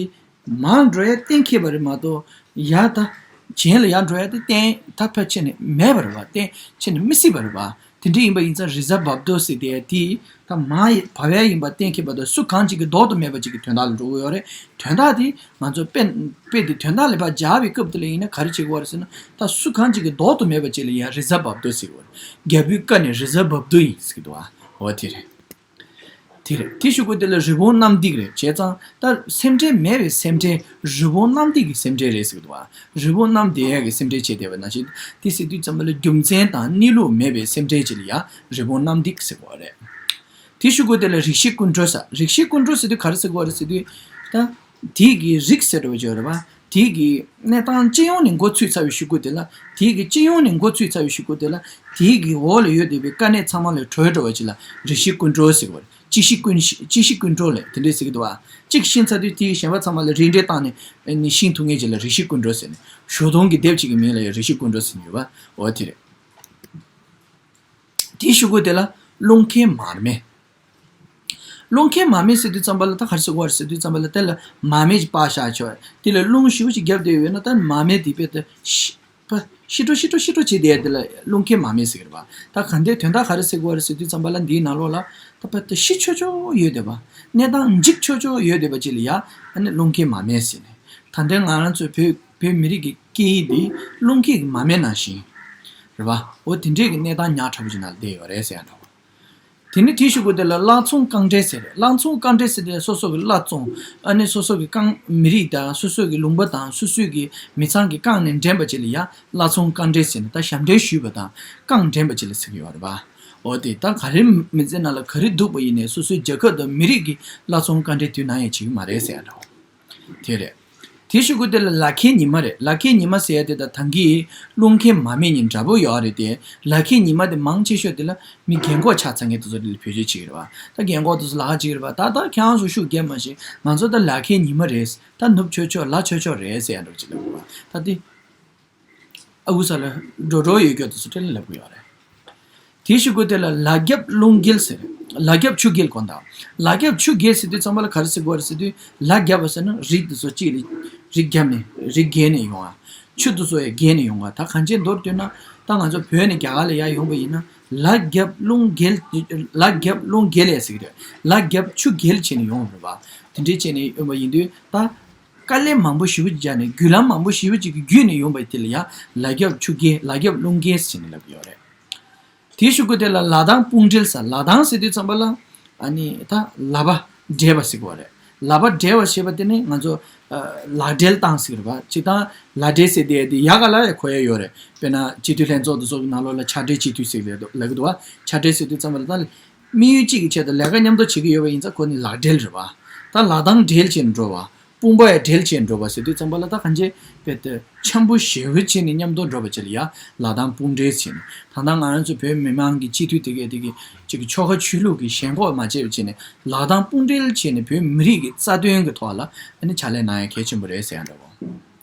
མར་འགྲོ་ཡ་གཏན་འཁེལ་བ་རེད་མ་གཏོགས་ཡ་ད་གཞན་ལ་ཡར་འགྲོ་ཡ་དེ་གཏན་ད་ཕལ་ཆེར་ནས་མེད་པ་རེད་པ། གཏན་ཆེར་ནས་མི་སྲིད་པ་རེད་པ། དེ་འདྲ་ཡིན་པ་ཡིན་ཙང་རི་ཛ་བྷབ་དོ་ཟེར་དེ་དེ་ད་མ་ཡི་བབ་ཡ་ཡིན་པ་གཏན་འཁེལ་བ་དང་སུ་གང་ཅིག་གི་ལྡོག་ཏུ་མེད་པ་ཅིག་གི་དོན་དག་ལ་འགྲོ་གི་ཡོད་རེད། དོན་དག་དེ་ང་ཚོ་དཔེ་དཔེ་དེ་དོན་དག་ལ་ཕར་སྦྱར་བའི་སྐབས་དེ་ལ་ཡིན་ན་ག་རེ་བྱེད་དགོས་རེད་ཟེར་ན། ད་སུ་གང་ཅིག་གི་ལྡོག་ཏུ་མེད་པ་ཅིག་ལ་ཡ་རི་ཛ་བྷབ་དོ་ཟེར་གི་ཡོད་རེད། རྒྱལ་པོའི་བཀའ་ནི་རི་ཛ་བྷབ་དོ་ཡིན་ཟེར་གི་འདུག་ཨ། འོ་དེ་རེད། དེ་རེད། དེ་ཞུ་དགོས་དེ་ལ་རི་བོང་གནམ་རྡིབ་རེད། བྱས་ཙང་ད་སེམས་ཁྲལ་མེད་པའི་སེམས་ཁྲལ་རི་བོང་གནམ་རྡིབ་ཀྱི་སེམས་ཁྲལ་རེད་ཟེར་གི་འདུག་བ། རི་བོང་གནམ་རྡིབ་ཡས་ཀྱི་སེམས་ཁྲལ་བྱས་བསྡད་པ་ནང་བཞིན་དེ་ཟེར་དུས་ཙམ་པ་ལ་རྒྱུ་མཚན་དང་གནས་ལུགས་མེད་པའི་སེམས་ཁྲལ་ཅིག་ལ་ཡ་རི་བོང་གནམ་རྡིབ་ཟེར་གི་བ་རེད། དེ་ཞུ་དགོས་དེ་ལ་རིགས་ཤེས་ཀུན་གྲོལ་ཟེར། རིགས་ཤེས་ཀུན་གྲོལ་ཟེར་དུས་ག་རེ་ཟེར་གི་བ་རེད་ཟེར་དུས་ད་དེ་གི་རིགས་ཟེར་བ་ཅིག་ཡོད་རེད་བ། དེ་གི་གནས་སྟངས་སྤྱི་ཡོངས་ནས་མགོ་ཚོས་ཚར་བའི་ཤུ་གུ་དེ་ལ། དེ་གི་སྤྱི་ཡོངས་ནས་མགོ་ཚོས་ཚར་བའི་ཤུ་གུ་དེ་ལ། དེ་གི་འོག་ལ་ཡོད་བསྡད་པའི་དཀའ་གནད་ཚང་མ་ལ་གྲོལ་འགྲོ་བ་ཅིག་ལ་རིགས་ཤེས་ཀུན་གྲོལ་ཟེར་བ་རེད། སྤྱི་ཤེས་ཀུན་སྤྱི་ཤེས་ཀུན་གྲོལ་ལས་དེ་འདྲས་ཟེར་གི་འདུག་བ། གཅིག་ཤེས་ཚར་དུས་དེའི་གཞན་པ་ཚང་མ་ལ་རིགས་འགྲེ་བཏང་ནས་ནི་ཤེས་ཐུབ་མཁན་ཅིག་ལ་རིགས་ཤེས་ཀུན་གྲོལ་ཟེར་ནས། ཞོགས་དུང་གི་དེབ་ཅིག་གི་མིང་ལ་ཡང་རིགས་ཤེས་ཀུན་གྲོལ་ཟེར་ནས་ཡོད་བ། འོ་དེ་རེད། དེའི་ཤུ་གུ་དེ་ལ་རླུང་ཁའི་མར་མེ། རླུང་ཁའི་མར་མེ་ཟེར་དུས་ཙམ་པ་ལ་ད་ག་རེ་ཟེར་དགོས་རེད་ཟེར་དུས་ཙམ་པ་ལ་དེ་ལ་མར་མེ་ཅིག་སྤར་བཞག་ཆོག་དེ་ལ་རླུང་ཞེ་པོ་ཅིག་བརྒྱབ་བསྡད་ཡོད་ན་ད་མར་མེ་དེ་དཔེ་ད་ཤི་པ་ཤི་འགྲོ་ཤི་འགྲོ་ཤི་འགྲོ་བྱེད་བསྡད་ཡ་དེ་ལ་རླུང་ཁའི་མར་མེ་ཟེར་གི་རེད་པ། ད་ག་འདྲའི་དོན་དག་ག་རེ་ཟེར་དགོས་རེད་ཟེར་དུས་ཙམ་པ་ལ་འདིའི་ནང་ལོགས་ལ་ད་དཔེ་ད་ཤི་ཆོག་ཆོག་ཡོད་བསྡད་པ། གནས་སྟངས་འཇིགས་ཆོག་ཆོག་ཡོད་བསྡད་པ་ཅིག་ལ་ཡ་ཨ་ནི་རླུང་ཁའི་མར་མེ་ཟེར་ནས། ད་ལྟའི་ང་རང་ཚོའི་བོད་བོད་མི་རིགས་ཀྱི་སྐད་ཡིག་འདི་རླུང་ཁའི་མར་མེ་ནང་བཞིན་རེད་པ། འོ་དེ་འདྲའི་གི་གནས་སྟངས་ཉག་ཕྲ་པོ་ཅིག་ནང་ལ་བསྡད་ཡོད་རེད་ཟེར་ཡ་འདྲ་བོ། དེ་ནས་དེའི་གཞུག་གུ་དེ་ལ་བླ་ཚོང་རྐང་འདྲེན་ཟེར་རེད། བླ་ཚོང་རྐང་འདྲེན་ཟེར་དེ་སོ་སོ་གི་བླ་བཙོང་ཨ་ནི་སོ་སོ་གི་རྐང་མི་རིགས་དང་སོ་སོ་གི་ལུང་པ་དང་སོ་སོ་གི་མི་ཚང་གི་རྐང་ནས་འདྲེན་པ་ཅིག་ལ་ཡ་བླ་ཚོང་རྐང་འདྲེན་ཟེར་ནས་ད་ཞབས་འདྲེན་ཞུས་པ་དང་རྐང་འདྲེན་པ་ཅིག་ལ་ཟེར་གི་ཡོད་རེད་པ། འོ་དེ་ད་ག་རེ་མི་ཚེ་ནང་ལ་ག་རེ་སྡུག་པ་ཡིན་ནའི་སོ་སོའི་རྒྱལ་ཁབ་དང་མི་རིགས་ཀྱི་བླ་ཚོང་རྐང་འདྲེན་དུས་ནམ་ཡང་བྱེད་ཀྱི་མ་རེད་ཟེར་ཡ་འདྲ་བོ། དེ་རེད། དེའི་གཞུག་གུ་དེ་ལ་ལག་ཁའི་ཉི་མ་རེད། ལག་ཁའི་ཉི་མ་ཟེར་ཡ་དེ་དང་ད་གིན་རླུང་ཁའི་མར་མེ་གཉིས་འདྲ་པོ་ཡོད་རེད་དེ། ལག་ཁའི་ཉི་མ་དེ་མང་ཆེ་ཤོས་དེ་ལ་མི་རྒན་གོག་ཆགས་ཚར་མཁན་དེ་ཚོ་དེ་ལ་བེད་སྤྱོད་བྱེད་ཀྱི་རེད་པ། ད་རྒན་གོག་དེ་ཚོ་ལ་ཁ་བྱེད་ཀྱི་རེད་པ། ད་ད་ཁྱེད་རང་ཚོ་ཤུགས་རྒྱབ་མ་ཤེས། ང་ཚོ་ད་ལག་ཁའི་ཉི་མ་རེད། ད་ནུབ་ཆོག་ཆོག་ལ་ཆོག་ཆོག་རེད་ཟེར་ཡ་འདྲ་པོ་ཅིག་ལབ་དགོས་པ། ད་དེ་ཨ་ཁུ་ས་ལ་འགྲོ་འགྲོ་ཡོད་སྐྱོ་དེ་ཚོ་དེ་ལ་ལབ་གི་ཡོད་རེད། དེའི་གཞུག་གུ་དེ་ལ་ལ་རྒྱབ་རླུང་རྒྱལ་ཟེར། ལ་རྒྱབ་ཆུ་རྒྱལ་དགོངས་དག། ལ་རྒྱབ་ཆུ་རྒྱལ་ཟེར་དུས་ཙམ་པ་ལ་ག་རེ་ཟེར་དགོས་རེད་ཟེར་དུས། ལ་རྒྱབ་པ་ཟེར་ན་རི་དེ་ཚོ་གཅིག་ལ་རི་རྒྱབ་ནས་རི་རྒལ་ནས་ཡོང་བ། ཆུ་དེ་ཚོ་ཡང་རྒལ་ནས་ཡོང་བ། ད་གང་ཅི་མདོར་བསྡུས་ན་ད་ང་ཚོ་བོད་ནས་རྒྱ་གར་ལ་ཡར་ཡོང་པ་ཡིན་ན་ལ་རྒྱབ་རླུང་རྒྱལ། ལ་རྒྱབ་རླུང་རྒྱལ་ཡས་ཟེར་གི་རེད། ལ་རྒྱབ་ཆུ་རྒྱལ་བྱས་ནས་ཡོང་བ་རེད་པ། དེ་འདྲས་བྱས་ནས་ཡོང་བ་ཡིན་དུས་ད་དཀའ་ལས་མང་པོ་ཞེ་པོ་ཅིག་བརྒྱབ་ནས་བརྒྱུད་ལམ་མང་པོ་ཞེ་པོ་ཅིག་གི་བརྒྱུད་ནས་ཡོང་པ་དེ་ལ་ཡང་ལ་རྒྱབ་ཆུ་རྒྱལ་ལ་རྒྱབ་རླུང་རྒྱལ་ཟེར་ནས་ལབ་ཀྱི་ཡོད་རེད། དེའི་གཞུག་གུ་དེ་ལ་ལག་གདང་དཔུང་འབྲེལ་ཟེར། ལག་གདང་ཟེར་དུས་ཙམ་པ་ལ་ཨ་ནི་ད་ལག་པ་སྦྲེལ་བ་ཟེར་གི་ཡོད་རེད། ལག་པ་སྦྲེལ་བ་ཞེས་པ་དེ་ནི་ང་ཚོ་ཨ་ལག་སྦྲེལ་བཏང་ཟེར་གི་རེད་པ། སྤྱིར་བཏང་ལག་སྦྲེལ་ཟེར་དེ་དེ་ཡག་ག་ལ་ཡང་གོ་ཡ་ཡོད་རེད། དཔེར་ན་སྤྱི་འཐུས་ལྷན་ཚོགས་དེ་ཚོ་གི་ནང་ལོགས་ལ་ཕྱག་སྦྲེལ་སྤྱི་འཐུས་ཟེར་གི་ལབ་ཀྱི་འདུག་པ། ཕྱག་སྦྲེལ་ཟེར་དུས་ཙམ་པ་ལ་ད་དམིགས་ཡུལ་གཅིག་གི་ཆེད་དུ་ལས་ཀ་མཉམ་དུ་བྱེད་ཀྱི་ཡོད་པ་ཡིན་ཙང་ཁོ་ནི་ལག་སྦྲེལ་རེད་པ། ད་ལག་གདང་སྦྲེལ་བྱས་ནས་འགྲོ་བ། དཔུང་པ་ཡང་སྦྲེལ་བྱས་འགྲོ་བ་ཟེར་དུས་ཙམ་པ་ལ་ད་གང་ཅི་དཔེ་དེ་འཆམ་པོ་ཞེ་པོ་བྱས་ནས་མཉམ་དུ་འགྲོ་བ་ཅིག་ལ་ཡ་ལག་གདང་དཔུང་འབྲེལ་བྱས་ནས། ད་ལྟ་ང་རང་ཚོ་བོད་མི་མང་གི་སྤྱི་འཐུས་དེ་གས་དེ་གི་ཅིག་གི་ཆོལ་ཁ་ཆོས་ལུགས་ཀྱི་ཞེན་ཁོག་མ་བྱས་པ་བྱས་ནས་ལག་གདང་དཔུང་འབྲེལ་བྱས་ནས་བོད་མི་རིགས་ཀྱི་རྩ་དོན་གྱི་ཐོག་ལ་ཨ་ནི་ཕྱག་ལས་གནང་ཡ་གལ་ཆེན་པོ་རེད་ཟེར་ཡ་འདྲ་བོ།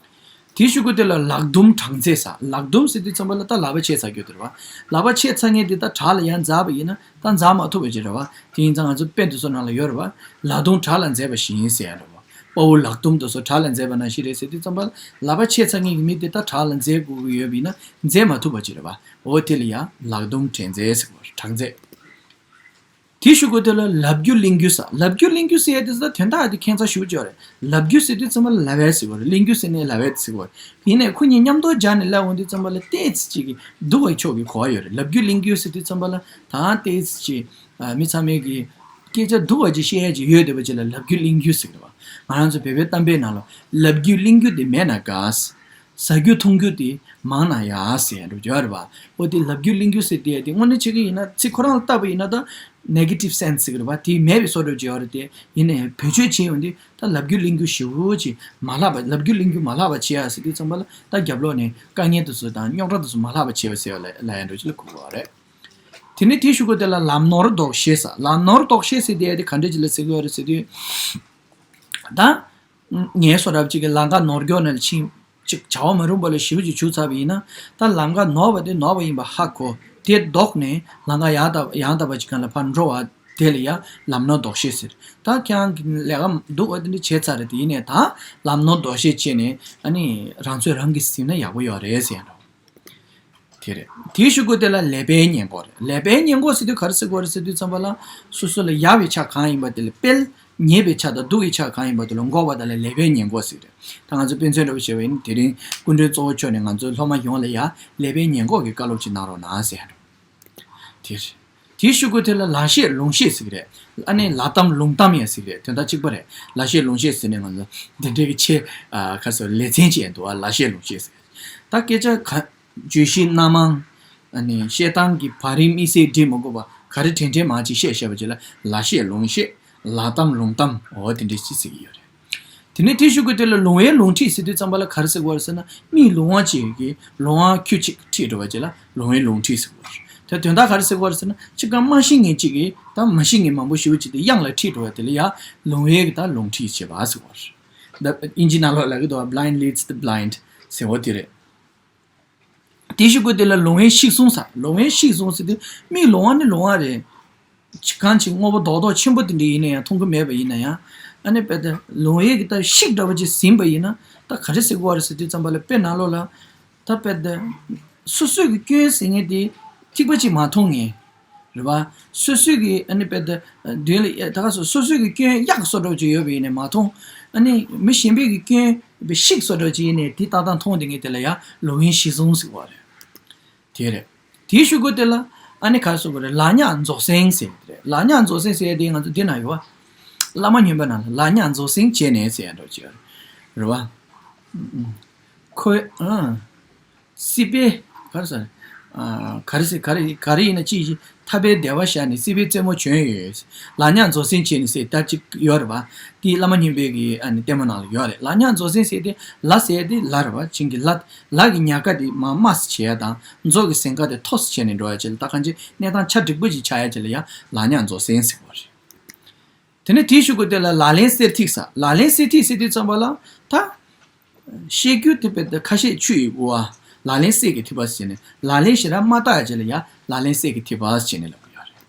དེའི་གཞུག་གུ་དེ་ལ་ལག་རྡུམ་དྲག་མཛེས་ཟེར། ལག་རྡུམ་ཟེར་དུས་ཙམ་པ་ལ་ད་ལག་པ་ཕྱེ་ཚར་རྒྱུ་དེ་རེད་པ། ལག་པ་ཕྱེ་ཚར་མཁན་དེ་ད་བྲག་ལ་ཡར་འཛེགས་པ་ཡིན་ན་ད་འཛེགས་མ་ཐུབ་པ་ཅིག་རེད་པ། དེ་ཡིན་ཙང་ང་ཚོ་དཔེ་དེ་ཚོ་ནང་ལ་ཡོད་རེད་པ། ལག་རྡུམ་བྲག་ལ་འཛེགས་པ་བཞིན་ཟེར་ཡ་རེད་པ། དཔའ་བོ་ལག་རྡུམ་དེ་ཚོ་བྲག་ལ་འཛེགས་པ་ནང་བཞིན་རེད་ཟེར་དུས་ཙམ་པ་ལ་ལག་པ་ཕྱེ་ཚར་མཁན་གྱི་མི་དེ་ད་བྲག་ལ་འཛེགས་དགོས་ཀྱི་ཡོད་པ་ཡིན་ན་འཛེགས་མ་ཐུབ་པ་ཅིག་རེད་པ། འོ་དེ་ལ་ཡ་ལག་རྡུམ་དྲག་མཛེས་ཟེར་གོ་དྲག་མཛེས། དེའི་གཞུག་གུ་དེ་ལ་ལབ་རྒྱུ་གླེང་རྒྱུ་ཟེར། ལབ་རྒྱུ་གླེང་རྒྱུ་ཟེར་ཡ་དེ་ད་དོན་དག་དེ་ཁྱད་མཚར་ཞེ་པོ་ཅིག་ཡོད་རེད། ལབ་རྒྱུ་ཟེར་དུས་ཙམ་པ་ལ་ལབ་ཡ་ཟེར་གོ་རེད། གླེང་རྒྱུ་ཟེར་ནས་ལབ་ཡ་ཟེར་གོ་རེད། ཡིན་ནའི་ཁོ་གཉིས་མཉམ་དུ་སྦྱར་ནས་ལབ་འོང་དུས་ཙམ་པ་ལ་ཏོག་ཙམ་ཅིག་གི་སྡུག་པའི་ཕྱོགས་ཀྱི་གོ་བ་ཡོད་རེད། ལབ་རྒྱུ་གླེང་རྒྱུ་ཟེར་དུས་ཙམ་པ་ལ་ད་ཏོག་ཙམ་ཅིག་ཨ་མི་ཚང་མས་ཀྱི་སྐད་ཆ་སྡུག་པ་ཅིག་བཤད་ཡ་ཅིག་ཡོད་བསྡད་པ་ཅིག་ལ་ལབ་རྒྱུ་གླེང་རྒྱུ་ཟེར་གི་རེད་པ། ང་རང་ཚོ་བོད་པའི་གཏམ་དཔེ་ནང་ལ་ལབ་རྒྱུ་གླེང་རྒྱུ་དེ་མེད་ན་དགའ། ཟ་རྒྱུ་འཐུང་རྒྱུ་དེ་མང་ན་ཡག་ཟེར་ཡ་འདྲ་པོ་ཅིག་ཡོད་རེད་པ། འོ་དེ་ལབ་རྒྱུ་གླེང་རྒྱུ་ཟེར་དེ་དེ་དངོས་གནས་བྱེད་ཀྱི་ཡིན་ན་ཚིག་ཁོ་རང་ལ་བལྟས་པ་ཡིན་ན་ད་negative sense་ཟེར་གི་རེད་པ། དེ་མེད་པའི་བཟོ་འདྲ་ཅིག་ཡོད་རེད་དེ། ཡིན་ནའི་བེད་སྤྱོད་བྱེད་ཡོང་དུས་ད་ལབ་རྒྱུ་གླེང་རྒྱུ་ཞེ་པོ་ཅིག་མ་ལྷག་པ། ལབ་རྒྱུ་གླེང་རྒྱུ་མ་ལྷག་པ་བྱེད་ཡ་ཟེར་དུས་ཙམ་པ་ལ་ད་རྒྱབ་ལོགས་ནས་དཀའ་ངལ་དེ་ཚོ་དང་རྙོག་དྲ་དེ་ཚོ་མ་ལྷག་པ་བྱེད་པ་ཟེར་བ་ལ་ལབ་ཡ་འདྲ་པོ་ཅིག་ལ་གོ་དགོས་པ་རེད། དེ་ནས་དེའི་གཞུག་གུ་དེ་ལ་ལམ་ནོར་ལྡོག་ཤེས་ཟེར། ལམ་ནོར་ལྡོག་ཤེས་ཟེར་དེ་དེ་ག་འདྲ་ཅིག་ལ་ཟེར་གི་ཡོད་རེད་ཟེར་དུས། ད་ངའི་བཟོ་འདྲ་ཅིག་གིས་ལམ་ཁ་ནོར་སྐྱོན་ནང་ཕྱིན་ཅིག་བྱ་བ་མ་རུངས་པ་ལ་ཞེ་པོ་ཅིག་བྱུག་ཚར་བ་ཡིན་ན། ད་ལམ་ཁ་ནོར་བ་དེ་ནོར་བ་ཡིན་པ་ཧ་གོ། དེ་ལྡོག་ནས་ལམ་ཁ་ཡང་དག་ཡང་དག་པ་ཅིག་སྒང་ལ་ཕར་འགྲོ་བ་དེ་ལ་ཡང་ལམ་ནོར་ལྡོག་ཤེས་ཟེར། ད་ཁྱེད་རང་གི་ལས་ཀ་སྡུག་པ་དེ་འདྲ་བྱས་ཚར་རེད་དེ། ཡིན་ནའི་ད་ལམ་ནོར་ལྡོག་ཤེས་བྱས་ནས་ཨ་ནི་རང་ཚོད་རང་གིས་ཟིན་ན་ཡག་པོ་ཡོད་རེད་ཟེར་ཡ་འདྲ། དེ་རེད། དེའི་གཞུག་གུ་དེ་ལ་ལེགས་པའི་ཉེས་འགོག་རེད། ལེགས་པའི་ཉེས་འགོག་ཟེར་དུས་ག་རེ་ཟེར་དགོས་རེད་ཟེར་དུས་ཙམ་པ་ལ། སོ་སོ་ལ་ཡག་པའི་ཆ་གང་ཡིན་པ་དེ་ལ་སྤེལ། ཉེས་པའི་ཆ་དང་སྡུག་གི་ཆ་གང་ཡིན་པ་དེ་ལ་འགོག་པ་དེ་ལ་ལེགས་པའི་ཉེས་འགོག་ཟེར་གྱི་རེད། ད་ང་ཚོ་དཔེ་མཚོན་འདྲ་པོ་བྱས་པ་ཡིན་ན། དེ་རིང་སྐུ་མགྲོན་གཙོ་བོ་མཆོག་ནས་ང་ཚོའི་སློབ་མ་ཡོངས་ལ་ཡ་ལེགས་པའི་ཉེས་འགོག་གི་བཀའ་སློབ་ཅིག་གནང་རོགས་གནང་ཟེར་ཡ་འགྲོ། དེ་རེད། དེའི་གཞུག་གུ་དེ་ལ་ལེགས་བཤད་ལེགས་བཤད་ཟེར་གྱི་རེད། ཨ་ནི་ལེགས་གཏམ་ལེགས་གཏམ་ཡང་ཟེར་གྱི་རེད། དོན་དག་གཅིག་པ་རེད། ལེགས་བཤད་ལེགས་བཤད་ཟེར་ནས་ང་ཚོ་འདི་འདྲའི་གི་ཆེ་ཨ་ཁ་སོ་ལེ་ཚན་ཅིག་ཡང་འདུག་ཨ། ལེགས་བཤད་ལེགས་བཤད་ཟེར། ད་སྐད་ཆ་ག་བརྗོད་གཞི་སྣ་མང་། ཨ་ནི་བཤད་སྟངས་ཀྱི་བར་རིམ་དམིགས་བསལ་སྒྲིག་མ་དགོས་པ། ག་རེ་དྲན་དྲན་མང་ཅིག་བཤད་བཤད་པ་ཅིག་ལ་ལེགས་བཤད་ལེགས་བཤད། ལེགས་གཏམ་ལེགས་གཏམ། འོ་དེ་འདྲ་ཅིག་ཟེར་གྱི་ཡོད་རེད། དེ་ནས་དེའི་གཞུག་གུ་དེ་ལ་ལོང་བའི་ལོང་ཁྲིད་ཟེར་དུས་ཙམ་པ་ལ་ག་རེ་ཟེར་དགོས་རེད་ཟེར་ན། མིའི་ལོང་བ་ཅིག་གིས་ལོང་བ་ཁྱུ་གཅིག་ཁྲིད་འགྲོ་བ་ཅིག་ལ་ལོང་བའི་ལོང་ཁྲིད་ཟེར་དགོས་རེད། དེ་དོན་དག་ག་རེ་ཟེར་དགོས་རེད་ཟེར་ན། གཅིག་ག་མ་ཤེས་མཁན་གཅིག་གིས་ད་མ་ཤེས་མཁན་མང་པོ་ཞེ་པོ་ཅིག་དེ་གཡང་ལ་ཁྲིད་འགྲོ་བ་དེ་ལ་ཡ་ལོང་བའི་གི་ད་ལོང་ཁྲིད་བྱེད་པ་ཟེར་དགོས་རེད། ད་ཨིན་ཇི་ནང་ལོགས་ལ་གི་དོ། Blind leads the blind ཟེར་བ་དེ་རེད། དེའི་གཞུག་གུ་དེ་ལ་ལོང་བའི་ཤིག་ཟུང་ཟེར། ལོང་བའི་ཤིག་ཟུང་ཟེར་དུས་མིའི་ལོང་བ་ནི་ལོང་བ་རེད། གང་ཅིག་དངོས་པོ་རྡོག་རྡོག་ཆེན་པོ་དེ་འདྲ་ཡིན་ན་ཡང་། མཐོང་གི་མེད་པ་ཡིན་ན་ཡང་། ཨ་ནི་དཔེ་དེ་ལོང་བའི་གི་ད་ཤིག་འདྲ་བ་ཅིག་ཟིན་པ་ཡིན་ན། ད་ག་རེ་ཟེར་དགོས་རེད་ཟེར་དུས་ཙམ་པ་ལ། དཔེ་ནང་ལོགས་ལ་ད་དཔེ་དེ་སོ་སོའི་གི་སྐྱོན་ཟེར་མཁན་དེ་ཐིགས་པ་ཅིག་མ་མཐོང་ངེས། རེད་བ། སོ་སོའི་གི་ཨ་ནི་དཔེ་དེ་མདུན་ལ་ད་ག་སོ་སོ་སོའི་གི་སྐྱོན་གཡག་བཟོ་འདྲ་བ་ཅིག་ཡོད་པ་ཡིན་ནའི་མ་མཐོང་། ཨ་ནི་མི་གཞན་པའི་གི་སྐྱོན་དཔེ་ཤིག་བཟོ་འདྲ་བ་ཅིག་ཡིན་ནའི་དེ་ཏག་ཏག་མཐོང་བསྡད་མཁན་དེ་ལ་ཡ་ལོང་བའི་ཤིག་ཟུང་ཟེར་བ་རེད། དེ་རེད། དེའི་གཞུག་གུ་དེ་ལ་ཨ་ནི་ག་རེ་ཟེར་དགོས་རེད། ལེགས་ཉམས་རྫོགས་སེང་ཟེར་གྱི་རེད། ལེགས་ཉམས་རྫོགས་སེང་ཟེར་ཡ་དེ་ང་ཚོ་འདི་ན་ཡོད་བ། བླ་མ་སྨྱོན་པ་ནང་ལ་ལེགས་ཉམས་རྫོགས་སེང་བྱས་ནས་ཟེར་ཡ་འདྲ་བོ་ཅིག་ཡོད་རེད། རེད་བ། ཁོས་ཨ། སྲིད་པའི་ག་རེ་ཟེར། ཨ། ག་རེ་ཟེར། ག་རེ་ག་རེ་ཡིན་ན་ཅི་ཞིག་ཐར་པའི་བདེ་བ་བཞག་ནས་སྲིད་པའི་རྩེ་མོ་བྱོན་ཡོད། ལེགས་ཉམས་རྫོགས་སེང་བྱས་ནས་ཟེར་ལྟར་ཅིག་ཡོད་རེད་བ། དེ་བླ་མ་སྨྱོན་པའི་གི་ཨ་ནི་ལྟད་མོ་ནང་ལ་ཡོད་རེད། ལེགས་ཉམས་རྫོགས་སེང་ཟེར་དེ་ལ་ཟེར་དེ་ལ་རེད་བ། བྱིན་གྱིས་བརླབས། ལ་གི་ཉག་ག་དེ་མར་དམར་སེ་བྱས་ཡ་དང་། མཛོ་གི་ཟིང་ག་དེ་མཐོ་སེ་བྱས་ནས་འགྲོ་ཡ་ཅིག་ལ། ད་གང་ཅི་གནས་སྟངས་ཆ་འགྲིག་པོ་ཅིག་ཆགས་ཡ་ཅིག་ལ་ཡ་ལེགས་ཉམས་རྫོགས་སེང་ཟེར་བ་རེད། དེ་ནས་དེའི་གཞུག་གུ་དེ་ལ་ལག་ལེན་གསེར་ཐིག་ཟེར། ལག་ལེན་གསེར་ཐིག་ཟེར་དུས་ཙམ་པ་ལ། ད་བཤད་རྒྱུ་དེ་དཔེ་དེ་ཁ་བཤད་ཆུ་ཡི་དབུ་བ། ལག་ལེན་གསེར་གྱི་ཐིགས་པ་ཟེར་ནས། ལག་ལེན་ཞེ་དྲག་མ་བཏགས་ཡ་ཅིག་ལ་ཡ་ལག་ལེན་གསེར་གྱི་ཐིགས་པ་ཟེར་ནས་ལབ་ཀྱི་ཡོད་རེད།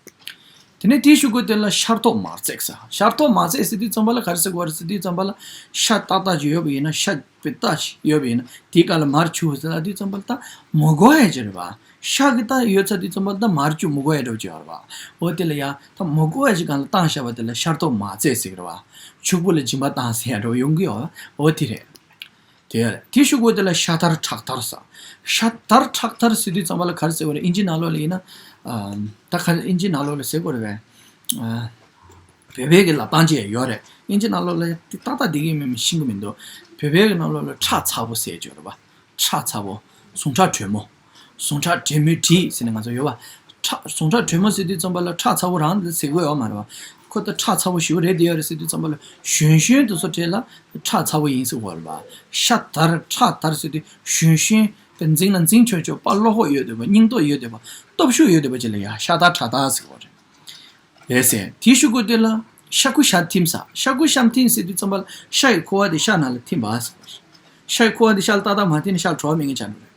དེ་ནས་དེའི་གཞུག་གུ་དེ་ལ་ཤར་ཐོག་མར་བརྩེགས་ཟེར། ཤར་ཐོག་མར་བརྩེགས་ཟེར་དུས་ཙམ་པ་ལ་ག་རེ་ཟེར་དགོས་རེད་ཟེར་དུས་ཙམ་པ་ལ། ཤ་ཏག་ཏག་ཅིག་ཡོད་པ་ཡིན་ན། ཤ་དཔེ་ཏག་ཅིག་ཡོད་པ་ཡིན་ན། དེའི་སྒང་ལ་མར་བྱུག་ཟེར་ལབ་དུས་ཙམ་པ་ལ་ད་མི་དགོས་ཡ་ཅིག་རེད་བ། ཤ་གི་ད་ཡོད་ཚར་དུས་ཙམ་པ་ལ་ད་མར་བྱུག་མི་དགོས་ཡ་འདྲ་བོ་ཅིག་ཡོད་རེད་བ། འོ་དེ་ལ་ཡ་ད་མི་དགོས་ཡ་ཅིག་སྒང་ལ་བཏང་བཞག་པ་དེ་ལ་ཤར་ཐོག་མར་བརྩེགས་ཟེར་གི་རེད་བ། ཕྱུག་པོ་ལ་སྦྱིན་པ་བཏང་ཟེར་ཡ་འདྲ་བོ་ཡོང་གི་ཡོད་བ། འོ་དེ་རེད། དེ་རེད། དེའི་གཞུག་གུ་དེ་ལ་ཤ་དར་ཁྲག་དར་ཟེར། ཤ་དར་ཁྲག་དར་ཟེར་དུས་ཙམ་པ་ལ་ག་རེ་ཟེར་དགོས་རེད། ཨིན་ཇི་ནང་ལོགས་ལ་ཡིན་ན། ཨ། ད་ག་རེ་ཨིན་ཇི་ནང་ལོགས་ལ་ཟེར་དགོས་རེད་པས། ཨ། བོད་པའི་གི་ལབ་སྟངས་ཅིག་ཡོད་རེད། ཨིན་ཇི་ནང་ལོགས་ལ་དེ་ཏག་ཏག་བསྡད་ཀྱི་མེད་མེད་ཤེས་ཀྱི་མི་འདུག་བོད་པའི་གི་ནང་ལོགས་ལ་ཁྲག་ཚ་པོ་ཟེར་གྱི་ཡོད་རེད་པ། ཁྲག་ཚ་པོ། ཟུངས་ཁྲག་དྲོན་མོ། ཟུངས་ཁྲག་དྲོན་མོའི་དྲི་ཟེར་ནས་ང་ཚོ་ཡོད་པ། ཁྲག་ཟུངས་ཁྲག་དྲོན་མོ་ཟེར་དུས་ཙམ་པ་ལ་ཁྲག་ཚ་པོ་རང་དེ་ཟེར་དགོས་ཡོད་མ་རེད་པ། ཁོ་ད་ཁྲག་ཚ་པོ་ཞེ་པོ་རེད་དེ་ཡོད་རེད་ཟེར་དུས་ཙམ་པ་ལ་གཞོན་གཞོན་དེ་ཚོ་གྲས་ལ་ཁྲག་ཚ་པོ་ཡིན་ཟེར་དགོས་རེད་པ། ཤ་དར་ཁྲག་དར་ཟེར་དུས་གཞོན་གཞོན་དེ་འཛིང་ན་འཛིང་ཆོག་ཆོག་པ། བློ་ཁོག་ཡོད་བསྡད་པ། སྙིང་སྟོབས་ཡོད་བསྡད་པ། སྟོབས་ཤུགས་ཡོད་བསྡད་པ་ཅིག་ལ་ཡ་ཤ་དར་ཁྲག་དར་ཟེར་དགོས་རེད། རེད་ཟེར། དེའི་གཞུག་གུ་དེ་ལ་ཤ་ཁུ་ཤ་ཐིམ་ཟེར། ཤ་ཁུ་ཤ་ཐིམ་ཟེར་དུས་ཙམ་པ་ལ་ཤ་ཡི་ཁུ་བ་དེ་ཤ་ནང་ལ་ཐིམ་པ་ཟེར་བ་རེད། ཤ་ཡི་ཁུ་བ་དེ་ཤ་ལ་ཏག་ཏག་མ་ཐིམ་ན་ཤ་ལ་བྲོ་བ་མེད་མཁན་ཆགས་འགྲོ་རེད།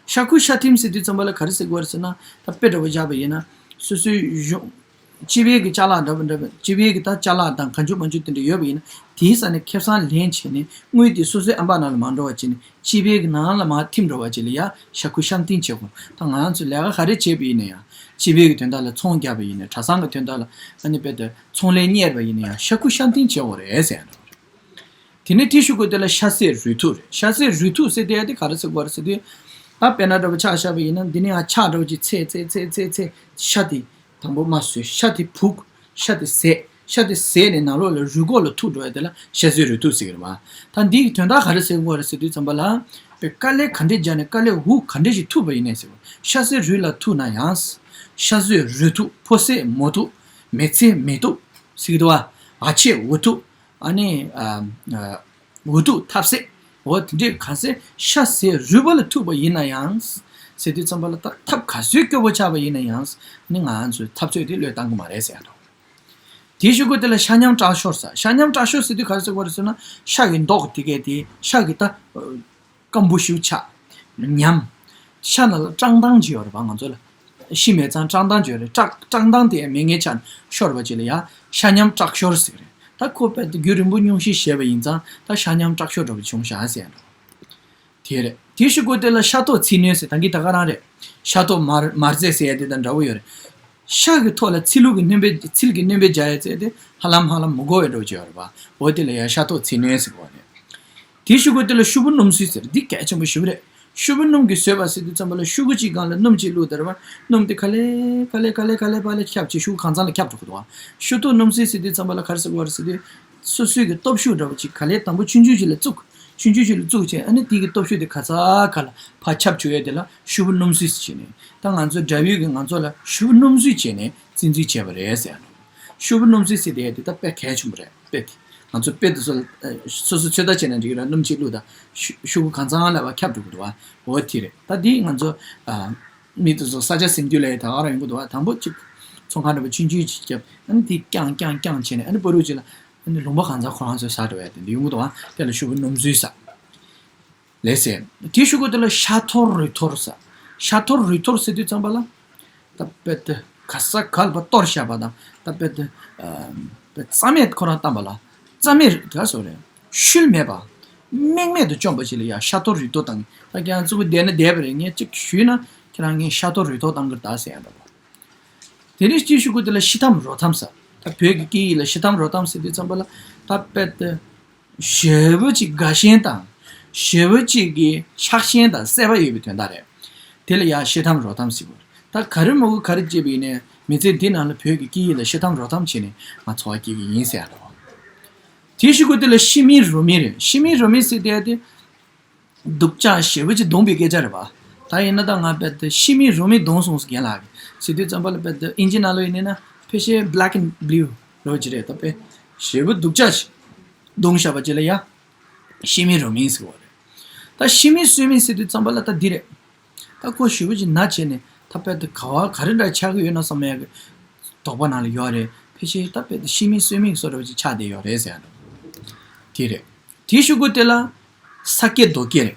ཤ་ཁུ་ཤ་ཐིམ་ཟེར་དུས་ཙམ་པ་ལ་ག་རེ་ཟེར་དགོས་རེད་ཟེར་ན། ད་དཔེ་འདྲ་པོ་བཞག་པ་ཡིན་ན། སོ་སོའི་གཞུང་། སྤྱི་པའི་གི་ཅ་ལག་འདྲ་པོ་འདྲ་པོ། སྤྱི་པའི་གི་ད་ཅ་ལག་དང་གང་བྱུང་མང་བྱུང་དེ་འདྲ་ཡོད་པ་ཡིན་ན། དེའི་ས་ནས་ཁེ་བཟང་ལེན་བྱས་ནས་དངུལ་དེ་སོ་སོའི་ཨམ་ཕྲག་ནང་ལ་མ་འགྲོ་བ་བྱས་ནས། སྤྱི་པའི་གི་ནང་ལ་མར་ཐིམ་འགྲོ་བ་ཅིག་ལ་ཡ་ཤ་ཁུ་ཤ་ཐིམ་བྱེད་དགོས། ད་ང་རང་ཚོ་ལས་ཀ་ག་རེ་བྱས་པ་ཡིན་ན་ཡང་། སྤྱི་པའི་གི་དོན་དག་ལ་ཚོང་རྒྱག་པ་ཡིན་ན། གྲྭ་ཚང་གི་དོན་དག་ལ་ཨ་ནི་དཔེ་དེ་ཚོང་ལས་གཉེར་བ་ཡིན་ན་ཡང་ཤ་ཁུ་ཤ་ཐིམ་བྱེད་དགོས་རེད་ཟེར་ཡ་འདྲ་བོ་རེད། དེ་ནས་དེའི་གཞུག་གུ་དེ་ལ་ཤ་ཟད་རུས་ཐུག་རེད། ཤ་ཟད་རུས་ཐུག་ཟེར་དེ་ཡ་དེ་ག་རེ་ཟེར་དགོས་རེད་ཟེར་དུས། ད་དཔེར་ན་འདྲ་པོ་ཆ་བཞག་པ་ཡིན་ན། འདི་ནས་ཡང་ཕྱག་འདྲ་པོ་ཅིག་འཚལ་འཚལ་འཚལ་འཚལ་འཚལ། ཤ་དེ་དང་པོ་མར་བཟོས། ཤ་དེ་བུག་ཤ་དེ་ཟད། ཤ་དེ་ཟད་ནས་ནང་ལོགས་ལ་རུས་ཁོག་ལ་ཐུག་འགྲོ་ཡ་དེ་ལ་ཤ་ཟད་རུས་ཐུག་ཟེར་གྱི་རེད་པ། ད་འདིའི་དོན་དག་ག་རེ་ཟེར་དགོས་རེད་ཟེར་དུས་ཙམ་པ་ལ། དཀའ་ལས་ག་འདྲས་བརྒྱབ་ནས་དཀའ་ལས་འུ་ག་འདྲས་ཞིག་ཐུག་པ་ཡིན་ནའི་ཟེར་བ། ཤ་ཟད་རུས་ལ་ཐུག་ན་ཡང་། ཤ་ཟད་རུས་ཐུག་ཕོ་ཟད་མོ་ཐུག་མེ་ཚེ་མེ་ཐུག་ཟེར་གྱི་འདུག་པ། འ་ཆད་འུ་ཐུག་ཨ་ནི། ཨ། ཨ། འུ་ཐུག་ཐབས་ཟད། འོ་དེ་འདྲའི་གང་ཟེར་ཤ་ཟད་རུས་པ་ལ་ཐུག་པ་ཡིན་ན་ཡང་། ཟེར་དུས་ཙམ་པ་ལ། ད་ཐབས་ག་ཚོད་སྐྱོ་པོ་ཆགས་པ་ཡིན་ན་ཡང་། ནི་ང་ཚོས་འཐབ་རྩོད་དེ་བློས་བཏང་གི་མ་རེད་ཟེར་ཡ་འདྲ་བོ། དེའི་གཞུག་གུ་དེ་ལ་ཤ་ཉམས་སྐྲག་ཤོར་ཟེར། ཤ་ཉམས་སྐྲག་ཤོར་ཟེར་དུས་ག་རེ་ཟེར་དགོས་རེད་ཟེར་ན། ཤ་གི་མདོག་དེ་གས་དེ་ཤ་གི་ད། སྐམ་པོ་ཞིག་ཆགས། ཉམས། ཤ་ནང་ལ་བཀྲག་མདངས་ཅིག་ཡོད་རེད་པ། ང་ཚོ་ལ་ཤི་མེད་ཙང་བཀྲག་མདངས་ཅིག་ཡོད་རེད། བཀྲག་བཀྲག་མདངས་དེ་མེད་མཁན་ཆགས་ཤོར་བ་ཅིག་ལ་ཡ་ཤ་ཉམས་སྐྲག་ཤོར་ཟེར་གྱི་རེད། ད་ཁོ་དཔེ་དེ་རྒྱུན་རིང་པོ་སྙུང་གཞི་བཞེས་པ་ཡིན་ཙང་། ད་ཤ་ཉམས་སྐྲག་ཤོར་འདྲ་པོ་བྱུང་ཤག་ཟེར་ཡ་འདྲ་བོ། དེ་རེད། དེའི་གཞུག་གུ་དེ་ལ་ཤ་ཐོག་ཚིལ་སྣོན་ཟེར། ད་གིན་ད་ག་རང་རེད། ཤ་ཐོག་མར་མར་རྫས་ཟེར་ཡ་དེ་དང་འདྲ་བོ་ཡོད་རེད། ཤ་གི་ཐོག་ལ་ཚིལ་ལུ་གི་སྣོན་པའི་ཚིལ་གྱི་སྣོན་པའི་རྒྱག་ཡ་ཟེར་དེ་ཧ་ལམ་ཧ་ལམ་མི་གོ་བའི་འགྲོ་གི་ཡོད་རེད་པ། འོ་དེ་ལ་ཡ་ཤ་ཐོག་ཚིལ་སྣོན་ཟེར་གོ་རེད། དེའི་གཞུག་གུ་དེ་ལ་ཤོག་བུ་སྣུམ་བསྲུས་ཟེར། འདི་གལ་ཆེན་པོ་ཞེ་པོ་རེད། ཤོག་བུ་སྣུམ་གྱིས་བཟོས་པ་ཟེར་དུས་ཙམ་པ་ལ་ཤོག་གུ་གཅིག་སྒང་ལ་སྣུམ་གཅིག་བླུགས་དེ་རེད་པ། སྣུམ་དེ་ག་ལེ་ག་ལེ་ག་ལེ་ག་ལེ་པ་ལེ་ཁྱབ་ཅིག་ཤོག་གུ་གང་ཚང་ལ་ཁྱབ་འགྲོ་གི་འདུག་པ། ཤོག་ཐོག་སྣུམ་བསྲུས་ཟེར་དུས་ཙམ་པ་ལ་ག་རེ་ཟེར་གོ་རེད་ཟེར་དུས། སོ་སོའི་གི་སྟོབས་ཤུགས་འདྲ་བོ་ཅིག་ག་ལེ་དང་པོ་ཆུང་ཆུང་ཅིག་ལ་བཙུགས། ཆུང་ཆུང་ཅིག་ལ་བཙུགས་བྱས་ཨ་ནི་དེ་གི་སྟོབས་ཤུགས་དེ་ག་ས་ག་ལ་ཕར་ཁྱབ་བཅུག་ཡས་དེ་ལ་ཤོག་བུ་སྣུམ་བསྲུས་ཟེར་བྱས་ནས། ད་ང་ཚོ་དགྲ་བོའི་གི་ང་ཚོ་ལ་ཤོག་བུ་སྣུམ་བསྲུས་བྱས་ནས་བཙན་འཛུལ་བྱས་པ་རེད་ཟེར་ཡ་འདུག་ཤོག་བུ་སྣུམ་བསྲུས་ཟེར་དེ་དེ་ད་དཔེ་གལ་ཆེན་པོ་རེད། དཔེ་དེ་ང་ཚོ་དཔེ་དེ་ཚོ་ལ་ཨ་སོ་སོ་ཚོད་ལྟ་བྱས་ན་འགྲིག་གི་རེད། སྣུམ་གཅིག་བླུགས་དང་ཤོག་ཤོག་གུ་གང་ཚང་ལ་བ་ཁྱབ་འགྲོ་གི་འདུག་བ། འོ་དེ་རེད། ད་དེ་ང་ཚོ་ཨ་མི་དེ་ཚོ་ས་ཆ་ཟིན་རྒྱུ་ལ་ད་ག་རང་ཡོང་གི་འདུག་བ། དང་པོ་གཅིག་ཚོང་ཁང་འདྲ་པོ་ཆུང་ཆུང་ཅིག་བརྒྱབ། ཨ་ནི་དེ་རྐྱང་རྐྱང་རྐྱང་བྱས་ནས་ཨ་ནི་བར་དུ་ཅིག་ལ། ཨ་ནི་ལུང་པ་གང་ཚང་ཁོ་རང་ཚོས་ཟ་འགྲོ་ཡ་དེ་འདྲ་ཡོང་གི་འདུག་ཨ། དེ་ལ་ཤོག་བུ་སྣུམ་བསྲུས་ཟེར། ལགས་སེ། དེའི་གཞུག་གུ་དེ་ལ་ཤ་འཐོར་རུས་འཐོར་ཟེར། ཤ་འཐོར་རུས་འཐོར་ཟེར་དུས་ཙམ་པ་ལ། ད་དཔེ་དེ་ག་ས་ག་ལ་བ་གཏོར་བཞག་པ་དང་ད་དཔེ་དེ་ཨ་དཔེ་རྩ་མེད་ཁོ་རང་བཏང་པ་ལ། རྩ་མེད་ག་སོ་རེད། ཤུལ་མེད་པ། རྨེག་མེད་དུ་བཅོམ་པ་ཅིག་ལ་ཡ་ཤ་འཐོར་རུས་འཐོར་བཏང་། ད་ཁྱེད་རང་གཙུག་པུ་བསྡད་ན་བསྡད་པ་རེད། ངས་གཅིག་ཞུས་ན་ཁྱེད་རང་ངས་ཤ་འཐོར་རུས་འཐོར་བཏང་གི་རེད་ད་ཟེར་ཡ་འདྲ་པོ། དེ་ནས་དེའི་གཞུག་གུ་དེ་ལ་ཤི་འཐམ་རོ་འཐམ་ཟེར། ད་བོད་ཀྱི་སྐད་ཡིག་ལ་ཤི་འཐམ་རོ་འཐམ་ཟེར་དུས་ཙམ་པ་ལ་ད་དཔེ་དེ་ཞེ་པོ་ཅིག་དགའ་ཞེན་དང་ཞེ་པོ་ཅིག་གི་ཆགས་ཞེན་དང་སྲེད་པ་ཡོད་པའི་དོན་དག་རེད། དེ་ལ་ཡང་ཤི་འཐམ་རོ་འཐམ་ཟེར་གོ། ད་ག་རེ་མོ་གི་ག་རེ་བྱས་པ་ཡིན་ནའི་མི་ཚེ་འདི་ནང་ལ་བོད་ཀྱི་སྐད་ཡིག་ལ་ཤི་འཐམ་རོ་འཐམ་བྱས་ནས་ང་འཚོ་བ་སྐྱེལ་གི་ཡིན་ཟེར་ཡ་རེད། དེའི་གཞུག་གུ་དེ་ལ་ཤི་མིན་རོ་མིན་རེད། ཤི་མིན་རོ་མིན་ཟེར་དེ་ཡ་དེ། སྡུག་ཅག་ཞེ་པོ་ཅིག་གདུང་བའི་སྐད་ཆ་རེད་པ། ད་ཡིན་ན་ད་ང་དཔེ་དེ་ཤི་མིན་རོ་མིན་གདུང་སོང་ཟེར་རྒན་ལགས་ཀྱིས་ཟེར་དུས་ཙམ་པ་ལ་དཔེ་དེ་ཨིན་ཇི་ནང་ལོགས་ཡིན་ནའི་ན་ཕལ་ཆེར་black and blue་རོ་ཅིག་རེད། ད་དཔེ་ཞེ་པོ་སྡུག་ཅག་ཞིག་གདུང་བཞག་པ་ཅིག་ལ་ཡ་ཤི་མིན་རོ་མིན་ཟེར་བ་རེད། ད་ཤི་མིན་གསོན་མིན་ཟེར་དུས་ཙམ་པ་ལ་ད་འདི་རེད། ད་ཁོ་ཞེ་པོ་ཅིག་ན་བྱས་ནས་ད་དཔེ་དེ་ག་བ་ག་རེ་འདྲ་ཆགས་ཀྱི་ཡོད་ན་བསམ་ཡ་གི་དོགས་པ་ནང་ལ་ཡོད་རེད། ཕལ་ཆེར་ད་དཔེ་དེ་ཤི་མིན་གསོན་མིན་བཟོ་འདྲ་བ་ཅིག་ཆགས་བསྡད་ཡོད་རེད་ཟེར་ཡ་འདྲ་པོ། དེ་རེད། དེའི་གཞུག་གུ་དེ་ལ། ས་སྐྱེས་རྡོ་སྐྱེས་རེད།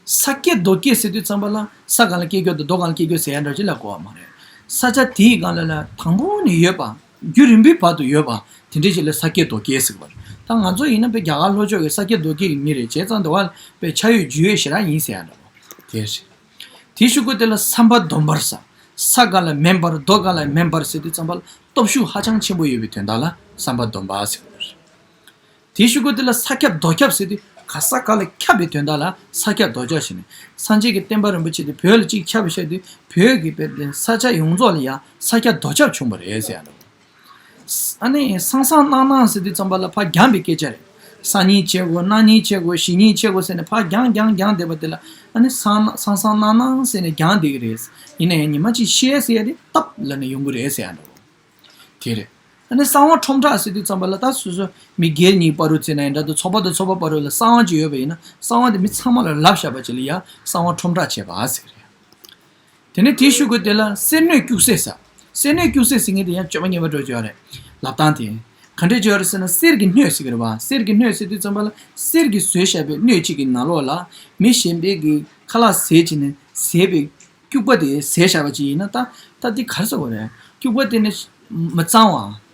ས་སྐྱེས་རྡོ་སྐྱེས་ཟེར་དུས་ཙམ་པ་ལ་ས་སྒང་ལ་སྐྱེ་རྒྱུ་དང་རྡོ་སྒང་ལ་སྐྱེ་རྒྱུ་ཟེར་ཡ་འདྲ་ཅིག་ལ་གོ་བ་མ་རེད། ས་ཆ་དེའི་སྒང་ལ་ལ་དང་པོ་ནས་ཡོད་པ། རྒྱུན་རིང་པོའི་བར་དུ་ཡོད་པ། དེ་འདྲ་ཅིག་ལ་ས་སྐྱེས་རྡོ་སྐྱེས་ཟེར་བ་རེད། ད་ང་ཚོ་ཡིན་ན་དཔེ་རྒྱ་གར་ལྷོ་ཕྱོགས་ཀྱི་ས་སྐྱེས་རྡོ་སྐྱེས་ཀྱི་མི་རེད། བྱས་ཙང་དེ་བ་ལ་དཔེ་ཆ་ཡོད་རྒྱུས་ཡོད་ཞེ་དྲག་ཡིན་ཟེར་ཡ་འདྲ་པོ། དེ་རེད། དེའི་གཞུག་གུ་དེ་ལ་ས་འབབ་གདོང་འབབ་ཟེར། ས་སྒང་ལ་མེ་འབར་རྡོ་སྒང་ལ་མེ་འབར་ཟེར་དུས་ཙམ་པ་ལ་སྟོབས་ཤུགས་ཧ་ཅང་ཆེན་པོ་ཡོད་པའི་དོན་དག་ལ་ས་འབབ་གདོང་འབབ་ཟེར་བ་རེད། དེའི་གཞུག་གུ་དེ་ལ་ས་ཁྱབ་རྡོ་ཁྱབ་ཟེར་དུས་ག་ས་ག་ལ་ཁྱབ་པའི་དོན་དག་ལ་ས་ཁྱབ་རྡོ་ཁྱབ་ཟེར་ནས། སངས་རྒྱས་ཀྱི་བསྟན་པ་རིན་པོ་ཆེ་དེ་བོད་ལ་གཅིག་ཁྱབ་པའི་ཤར་དུས་བོད་ཀྱི་བོད་དེ་ས་ཆ་ཡོངས་རྫོགས་ལ་ཡང་ས་ཁྱབ་རྡོ་ཁྱབ་བྱུང་བ་རེད་ཟེར་ཡ་འདྲ་པོ། ཨ་ནི་སང་སང་གནངས་གནངས་ཟེར་དུས་ཙམ་པ་ལ་ཕར་རྒྱང་པའི་སྐད་ཆ་རེད། སང་ཉིན་བྱེད་དགོས། གནངས་ཉིན་བྱེད་དགོས། གཞེས་ཉིན་བྱེད་དགོས་ཟེར་ནས་ཕར་རྒྱང་རྒྱང་རྒྱང་བསྡད་པ་དེ་ལ་ཨ་ནི་སང་སང་སང་གནངས་གནངས་ཟེར་ནས་རྒྱང་བསྡད་ཀྱི་རེད། ཡིན་ན་ཡང་ཉི་མ་གཅིག་ཤར་ཟེར་ཡ་དེ་སྟབས་ལ་ནི་ཡོང་གི་རེད་ཟེར་ཡ་འདྲ་པོ། དེ་རེད། ཨ་ནི་གསང་བ་ཁྲོམ་བསྒྲགས་ཟེར་དུས་ཙམ་པ་ལ་ད་སོ་སོ་མི་སྒེར་གཉིས་བར་དུ་ཟེར་ན་ཡང་འདྲ་འདུག་ཚོགས་པ་དང་ཚོགས་པ་བར་དུ་ལ་གསང་བ་ཅིག་ཡོད་པ་ཡིན་ན་གསང་བ་དེ་མི་ཚང་མ་ལ་ལབ་བཞག་པ་ཅིག་ལ་ཡ་གསང་བ་ཁྲོམ་བསྒྲགས་བྱས་པ་ཟེར་གི་རེད། དེ་ནས་དེའི་གཞུག་གུ་དེ་ལ་གསེར་སྣོད་སྐྱུག་ཟས་ཟེར། གསེར་སྣོད་སྐྱུག་ཟས་ཟེར་མཁན་དེ་ཡང་སྤྱོད་པ་ངན་པ་འགྲོ་གི་ཡོད་རེད། ལབ་སྟངས་དེ། ག་འདྲས་ཅིག་ཡོད་རེད་ཟེར་ན་གསེར་གྱི་སྣོད་ཟེར་གི་རེད་བ། གསེར་གྱི་སྣོད་ཟེར་དུས་ཙམ་པ་ལ་གསེར་གྱིས་བཟོས་བཞག་པའི་སྣོད་གཅིག་གི་ནང་ལོགས་ལ་མི་གཞན་པའི་གི་ཁ་ལག་བཟས་བྱས་ནས་བཟས་པའི་སྐྱུག་པ་དེ་བཟས་བཞག་པ་ཅིག་ཡིན་ན་ད་ད་འདི་ག་རེ་ཟེར་དགོས་རེད། སྐྱུག་པ་དེ་ནི་མི་གཙང་བ།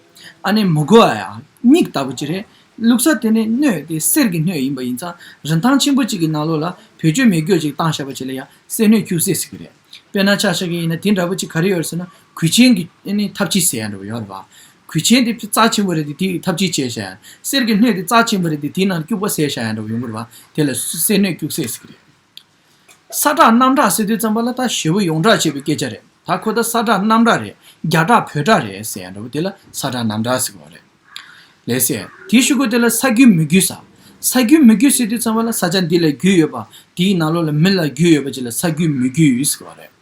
ཨ་ནི་མི་གོ་བ་ཡ། མིག་ལྟ་བུ་ཅིག་རེད། བླུགས་ས་དེ་ནི་སྣོད་དེ་གསེར་གྱི་སྣོད་ཡིན་པ་ཡིན་ཙང་རིན་ཐང་ཆེན་པོ་ཅིག་གི་ནང་ལོགས་ལ་བེད་སྤྱོད་མེད་རྒྱུ་ཅིག་བཏང་བཞག་པ་ཅིག་ལ་ཡ་གསེར་སྣོད་སྐྱུག་ཟས་ཟེར་གི་རེད། དཔེར་ན་ཆ་བཞག་གི་ཡིན་ན་དེ་འདྲ་པོ་ཅིག་ག་རེ་ཡོད་རེད་ཟེར་ན་གོས་ཆེན་གྱི་ཨ་ནི་ཐབ་ཕྱེ་ཟེར་ཡ་འདྲ་པོ་ཡོད་རེད་བ། གོས་ཆེན་དེ་རྩ་ཆེན་པོ་རེད་དེ་དེའི་ཐབ་ཕྱེ་བྱས་བཞག་ཡ། གསེར་གྱི་སྣོད་དེ་རྩ་ཆེན་པོ་རེད་དེ་དེའི་ནང་སྐྱུག་པ་བཟས་བཞག་ཡ་འདྲ་པོ་ཡོང་གི་རེད་བ། དེ་ལ་གསེར་སྣོད་སྐྱུག་ཟས་ཟེར་གི་རེད། ས་གྲགས་གནམ་གྲགས་ཟེར་དུས་ཙམ་པ་ལ་ད་ཞེ་པོ་ཡོངས་གྲགས་ཆེ་བའི་སྐད་ཆ་རེད། ད་ཁོ་ད་ས་གྲགས་གནམ་གྲགས་རེད། རྒྱ་གྲགས་བོད་གྲགས་རེད་ཟེར་ཡ་འདྲ་པོ་དེ་ལ་ས་གྲགས་གནམ་གྲགས་ཟེར་གི་རེད། ལགས་སེ། དེའི་གཞུག་གུ་དེ་ལ་ས་རྒྱུས་མི་རྒྱུས་ཟེར། ས་རྒྱུས་མི་རྒྱུས་ཟེར་དུས་ཙམ་པ་ལ་ས་ཆ་འདི་ལ་རྒྱུས་ཡོད་པ། དེའི་ནང་ལོགས་ལ་མི་ལ་རྒྱུས་ཡོད་པ་ཅིག་ལ་ས་རྒྱུས་མི་རྒྱུས་ཟེར་གི་རེད།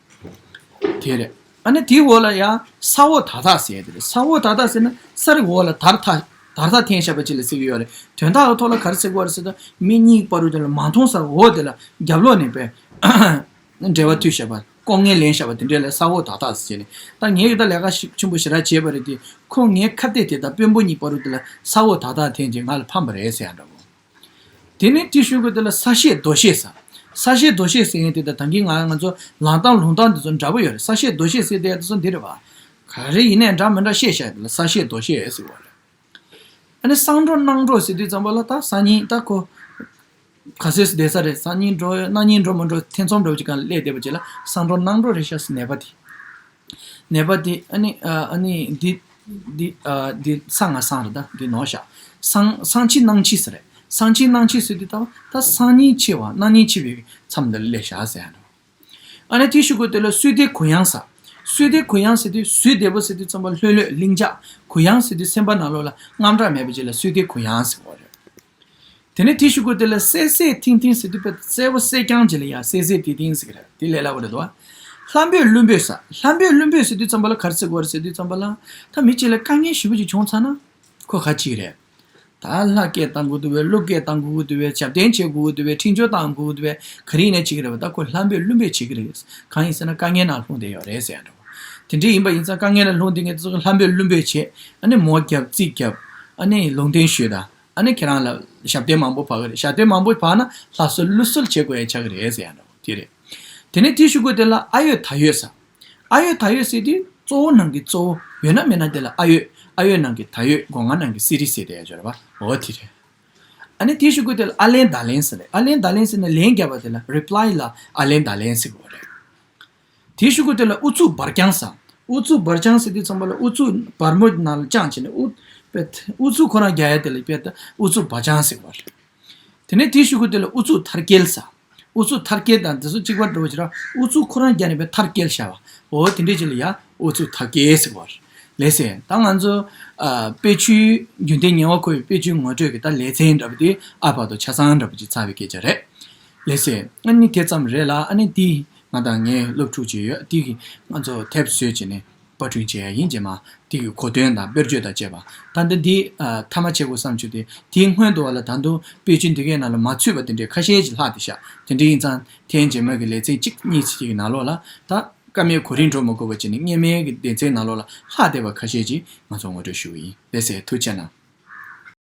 དེ་རེད། ཨ་ནི་དེའི་འོག་ལ་ཡང་ས་འོག་དར་ཐག་ཟེར་ཡ་དེ་རེད། ས་འོག་དར་ཐག་ཟེར་ན་ས་རི་འོག་ལ་དར་ཐག་དར་ཐག་འཐེན་བཞག་པ་ཅིག་ལ་ཟེར་གི་ཡོད་རེད། དོན་དག་གི་ཐོག་ལ་ག་རེ་ཟེར་གི་ཡོད་རེད་ཟེར་ན་མི་གཉིས་བར་དུ་དེ་ལ་མ་མཐོང་ས་འོག་དེ་ལ་རྒྱབ་ལོགས་ནས་པས་འབྲེལ་བ་མཐུད་བཞག་པ་ལྐོག་རྔན་ལེན་བཞག་པ་དེ་འདྲ་ལ་ས་འོག་དར་ཐག་ཟེར་ནས། ད་ངས་ཡོད་ད་ལས་ཀ་ཞིག་ཆེན་པོ་ཞེ་དྲག་བྱས་པ་རེད་དེ། ཁོ་ངའི་ཁ་གཏད་དེ་དང་དཔོན་པོ་གཉིས་བར་དུ་དེ་ལ་ས་འོག་དར་ཐག་འཐེན་རྗེས་ང་ལ་ཕམ་པ་རེད་ཟེར་ཡ་འདྲ་བོ། དེ་ནས་དེའི་གཞུག་གུ་དེ་ལ་ས་བཤད་རྡོ་བཤད་ཟེར། ས་བཤད་རྡོ་བཤད་ཟེར་མཁན་དེ་དང་ད་གིན་ང་ང་ཚོ་ལངས་སྟངས་ལུང་སྟངས་དེ་ཚོ་འདྲ་པོ་ཡོད་རེད། ས་བཤད་རྡོ་བཤད་ཟེར་དེ་དེ་ཚོ་འདི་རེད་བ། ག་རེ་ཡིན་ནའི་འདྲ་མི་འདྲ་བཤད་བཞག་དེ་ལ་ས་བཤད་རྡོ་བཤད་ཟེར་བ་རེད། ཨ་ནི་སང་གྲོ་གནངས་གྲོ་ཟེར་དུས་ཙམ་པ་ལ་ད་སང་ཉིན་ད་ཁོ་ ག་ཚོད་བསྡད་ས་རེད། སང་ཉིན་འགྲོ་གནངས་ཉིན་འགྲོ་མ་འགྲོ་ཐེ་ཚོམ་འདྲ་བོ་ཅིག་སྒང་སླེབས་བསྡད་པ་ཅིག་ལ་སང་འགྲོ་གནངས་འགྲོ་རེད་ཤག་ཟེར། ནད་པ་དེ། ནད་པ་དེ་ཨ་ནི་ཨ་ནི་འདི་འདི་ཨ་འདི་སང་ང་སང་རེད། ད་འདི་ནོར་ཤག་སང་སང་ཕྱི་གནངས་ཕྱི་ཟེར་རེད། སང་ཕྱི་གནངས་ཕྱི་ཟེར་དུས་ད་ད་སང་ཉིན་ཕྱི་བ་གནངས་ཉིན་ཕྱི་བའི་མཚམས་འདི་ལ་སླེབས་ཤག་ཟེར་ཡ་འགྲོ། ཨ་ནི་དེའི་གཞུག་གུ་དེ་ལ་བསིལ་དྭགས་གུ་ཡངས་ཟེར། བསིལ་དྭགས་གུ་ཡངས་ཟེར་དུས་བསིལ་བདེ་པོ་ཟེར་དུས་ཙམ་པ་ལྷོད་ལྷོད་ལྷིང་འཇགས། གུ་ཡངས་ཟེར་དུས་སེམས་པ་ནང་ལོགས་ལ་དངངས་སྐྲག་མེད་པ་ཅིག་ལ་བསིལ་དྭགས་གུ་ཡངས་ཟེར་བ་རེད། དེ་ནས་དེའི་གཞུག་གུ་དེ་ལ་གསལ་གསལ་ཐིང་ཐིང་ཟེར་དུས་པ་གསལ་པོ་གསལ་རྐྱང་ཅིག་ལ་ཡ་གསལ་གསལ་ཐིང་ཐིང་ཟེར་གི་རེད། དེ་ལས་སླ་བོ་རེད་དོ། ལྷམ་པོས་ལྷུན་པོས་ཟེར། ལྷམ་པོས་ལྷུན་པོས་ཟེར་དུས་ཙམ་པ་ལ་ག་རེ་ཟེར་དགོས་རེད་ཟེར་དུས་ཙམ་པ་ལ། ད་མི་གཅིག་ལ་དཀའ་ངལ་ཞེ་པོ་ཅིག་བྱུང་ཚར་ན་ཁོ་ག་ཅིག་རེད། ད་ལྷ་སྐད་བཏང་དགོས་འདུག་པས། ཀླུ་སྐད་བཏང་དགོས་འདུག་པས། ཞབས་བརྟན་བྱེད་དགོས་འདུག་པས། འཕྲིན་བཅོལ་བཏང་དགོས་འདུག་པས། ག་རེ་ཡིན་ན་བྱེད་ཀྱི་རེད་པ། ད་ཁོ་ལྷམ་པོས་ལྷུན་པོས་བྱེད་ཀྱི་རེད། གང་ཡིན་ཟེར་ན་དཀའ་ངལ་ནང་ལྷུང་བསྡད་ཡོད་རེད་ཟེར་ཡ་འདྲ་བོ། དེ་འདྲ་ཡིན་པ་ཡིན་ཙང་དཀའ་ངལ་ནང་ལྷུང་བསྡད་མཁན་དེ་ཚོ་ལྷམ་པོས་ལྷུན་པོས་བྱེད། ཨ་ནི་མོ་རྒྱབ་རྩིས་རྒྱབ། ཨ་ནི་ལུང་བསྟན་ཞུས་དང་། ཨ་ནི་ཁྱེད་རང་ལ་ཞབས་བརྟན་མང་པོ་བག་གི་རེད། ཞབས་བརྟན་མང་པོ་བག་ན་ལྷ་གསོལ་ཀླུ་གསོལ་བྱེད་དགོས་ཡ་ཆགས་ཀྱི་རེད་ཟེར་ཡ་འདྲ་བོ་དེ་རེད། དེ་ནས་དེའི་གཞུག་གུ་དེ་ལ་ཨ་ཡོད་ད་ཡོད་ཟེར། ཨ་ཡོད་ད་ཡོད་ཟེར་དུས་གཙོ་བོ་ནང་གི་གཙོ་བོ། ཡོད་ན་མེད་ན་དེ་ལ་ཨ་ཡོད། ཨ་ཡོད་ནང་གི་ད་ཡོད། སྒོ་ང་ནང་གི་སི་རི་ཟེར་དེ་ཡ་སྦྱོར་བ་འོ་དེ་རེད། ཨ་ནི་དེའི་གཞུག་གུ་དེ་ལ་ཨ་ལན་ད་ལན་ཟེར་རེད། ཨ་ལན་ད་ལན་ཟེར་ན་ལན་བརྒྱབ་པ་དེ་ལ་རི་པ་ལའི་ལ་ཨ་ལན་ད་ལན་ཟེར་གི་རེད། དེའི་གཞུག་གུ་དེ་ལ་ཨུ་ཚུགས་འབར་རྐྱང་ཟེར། ཨུ་ཚུགས་འབར་རྐྱང་ཟེར་དུས་ཙམ་པ་ལ་ཨུ་ཚུགས་འབར་མོ་ནང་ལ་རྐྱང་བྱས་ནས་ཨུ་པེ་ཨུ་ཚུགས་ཁོ་རང་རྒྱག་ཡ་དེ་ལ་དཔེ་ད་ཨུ་ཚུགས་འབར་རྐྱང་ཟེར་གི་རེད། དེ་ནས་དེའི་གཞུག་གུ་དེ་ལ་ཨུ་ཚུགས་མཐར་སྐྱེལ་ཟེར། ཨུ་ཚུགས་མཐར་སྐྱེལ་དང་དེ་ཚོ་གཅིག་པ་འདྲ་བོ་ཅིག་ར། ཨུ་ཚུགས་ཁོ་རང་རྒྱག་ནས་པའི་མཐར་སྐྱེལ་བྱ་བ། འོ་དེ་འདྲས་ཅིག་ལ་ཡ་ཨུ་ཚུགས་མཐར་སྐྱེལ་ཟེར་བ་རེད། ལགས་སེ། ད་ང་ཚོ་ཨ་དཔེ་ཆོས་རྒྱུན་ལྡན་ཉེ་བར་མཁོ་བའི་དཔེ་ཆོས་ངོ་སྤྲོད་ཀྱི་ད་ལེ་ཚན་འདྲ་པོ་དེ་ཨ་བར་དུ་ཆ་ཚང་འདྲ་པོ་ཅིག་ཚར་བའི་སྐད་ཆ་རེད། ལགས་སེ། ཨ་ནི་དེ་ཙམ་རེད་ལ། ཨ་ནི་དེ་ང་དང་ངའི་སློབ་ཕྲུག་ཅིག་ཡོད། དེ་གིས་ང་ཚོ་དེབ་བཟོས་བྱས་ནས་པར་སྐྲུན་བྱས་ཡ་ཡིན། རྗེས་མ་དེ་གི་གོ་དོན་དང་དཔེར་བརྗོད་དང་བཅས་པ། ད་ལྟ་འདི་ཨ་མཐའ་མ་བྱེད་དགོས་བསམ་བྱུང་སྟེ། དེའི་སྔོན་དུ་བ་ལ་ད་དུང་དཔེ་ཆོས་འདི་གའི་ནང་ལ་མ་ཚུད་པ་དེ་འདྲའི་ཁ་ཤས་ཅིག་ལྷག་བསྡད་ཤག་དེ་འདྲ་ཡིན་ཙང་ཐེངས་རྗེས་མ་གི་ལེ་ཚན་གཅིག་གཉིས་ཙམ་ཅིག་གི་ནང་ལོགས་ལ། ད་སྐར་མའི་གོ་རིམ་འགྲོ་མ་དགོས་པ་བྱས་ནས་སྔོན་མའི་གི་སྡེ་ཚན་ནང་ལོགས་ལ་ལྷག་བསྡད་པ་ཁ་ཤས་ཅིག་ང་ཚོ་ངོ་སྤྲོད་ཞུ་གི་ཡིན། ལགས་སེ། ཐུགས་རྗེ་གནང་།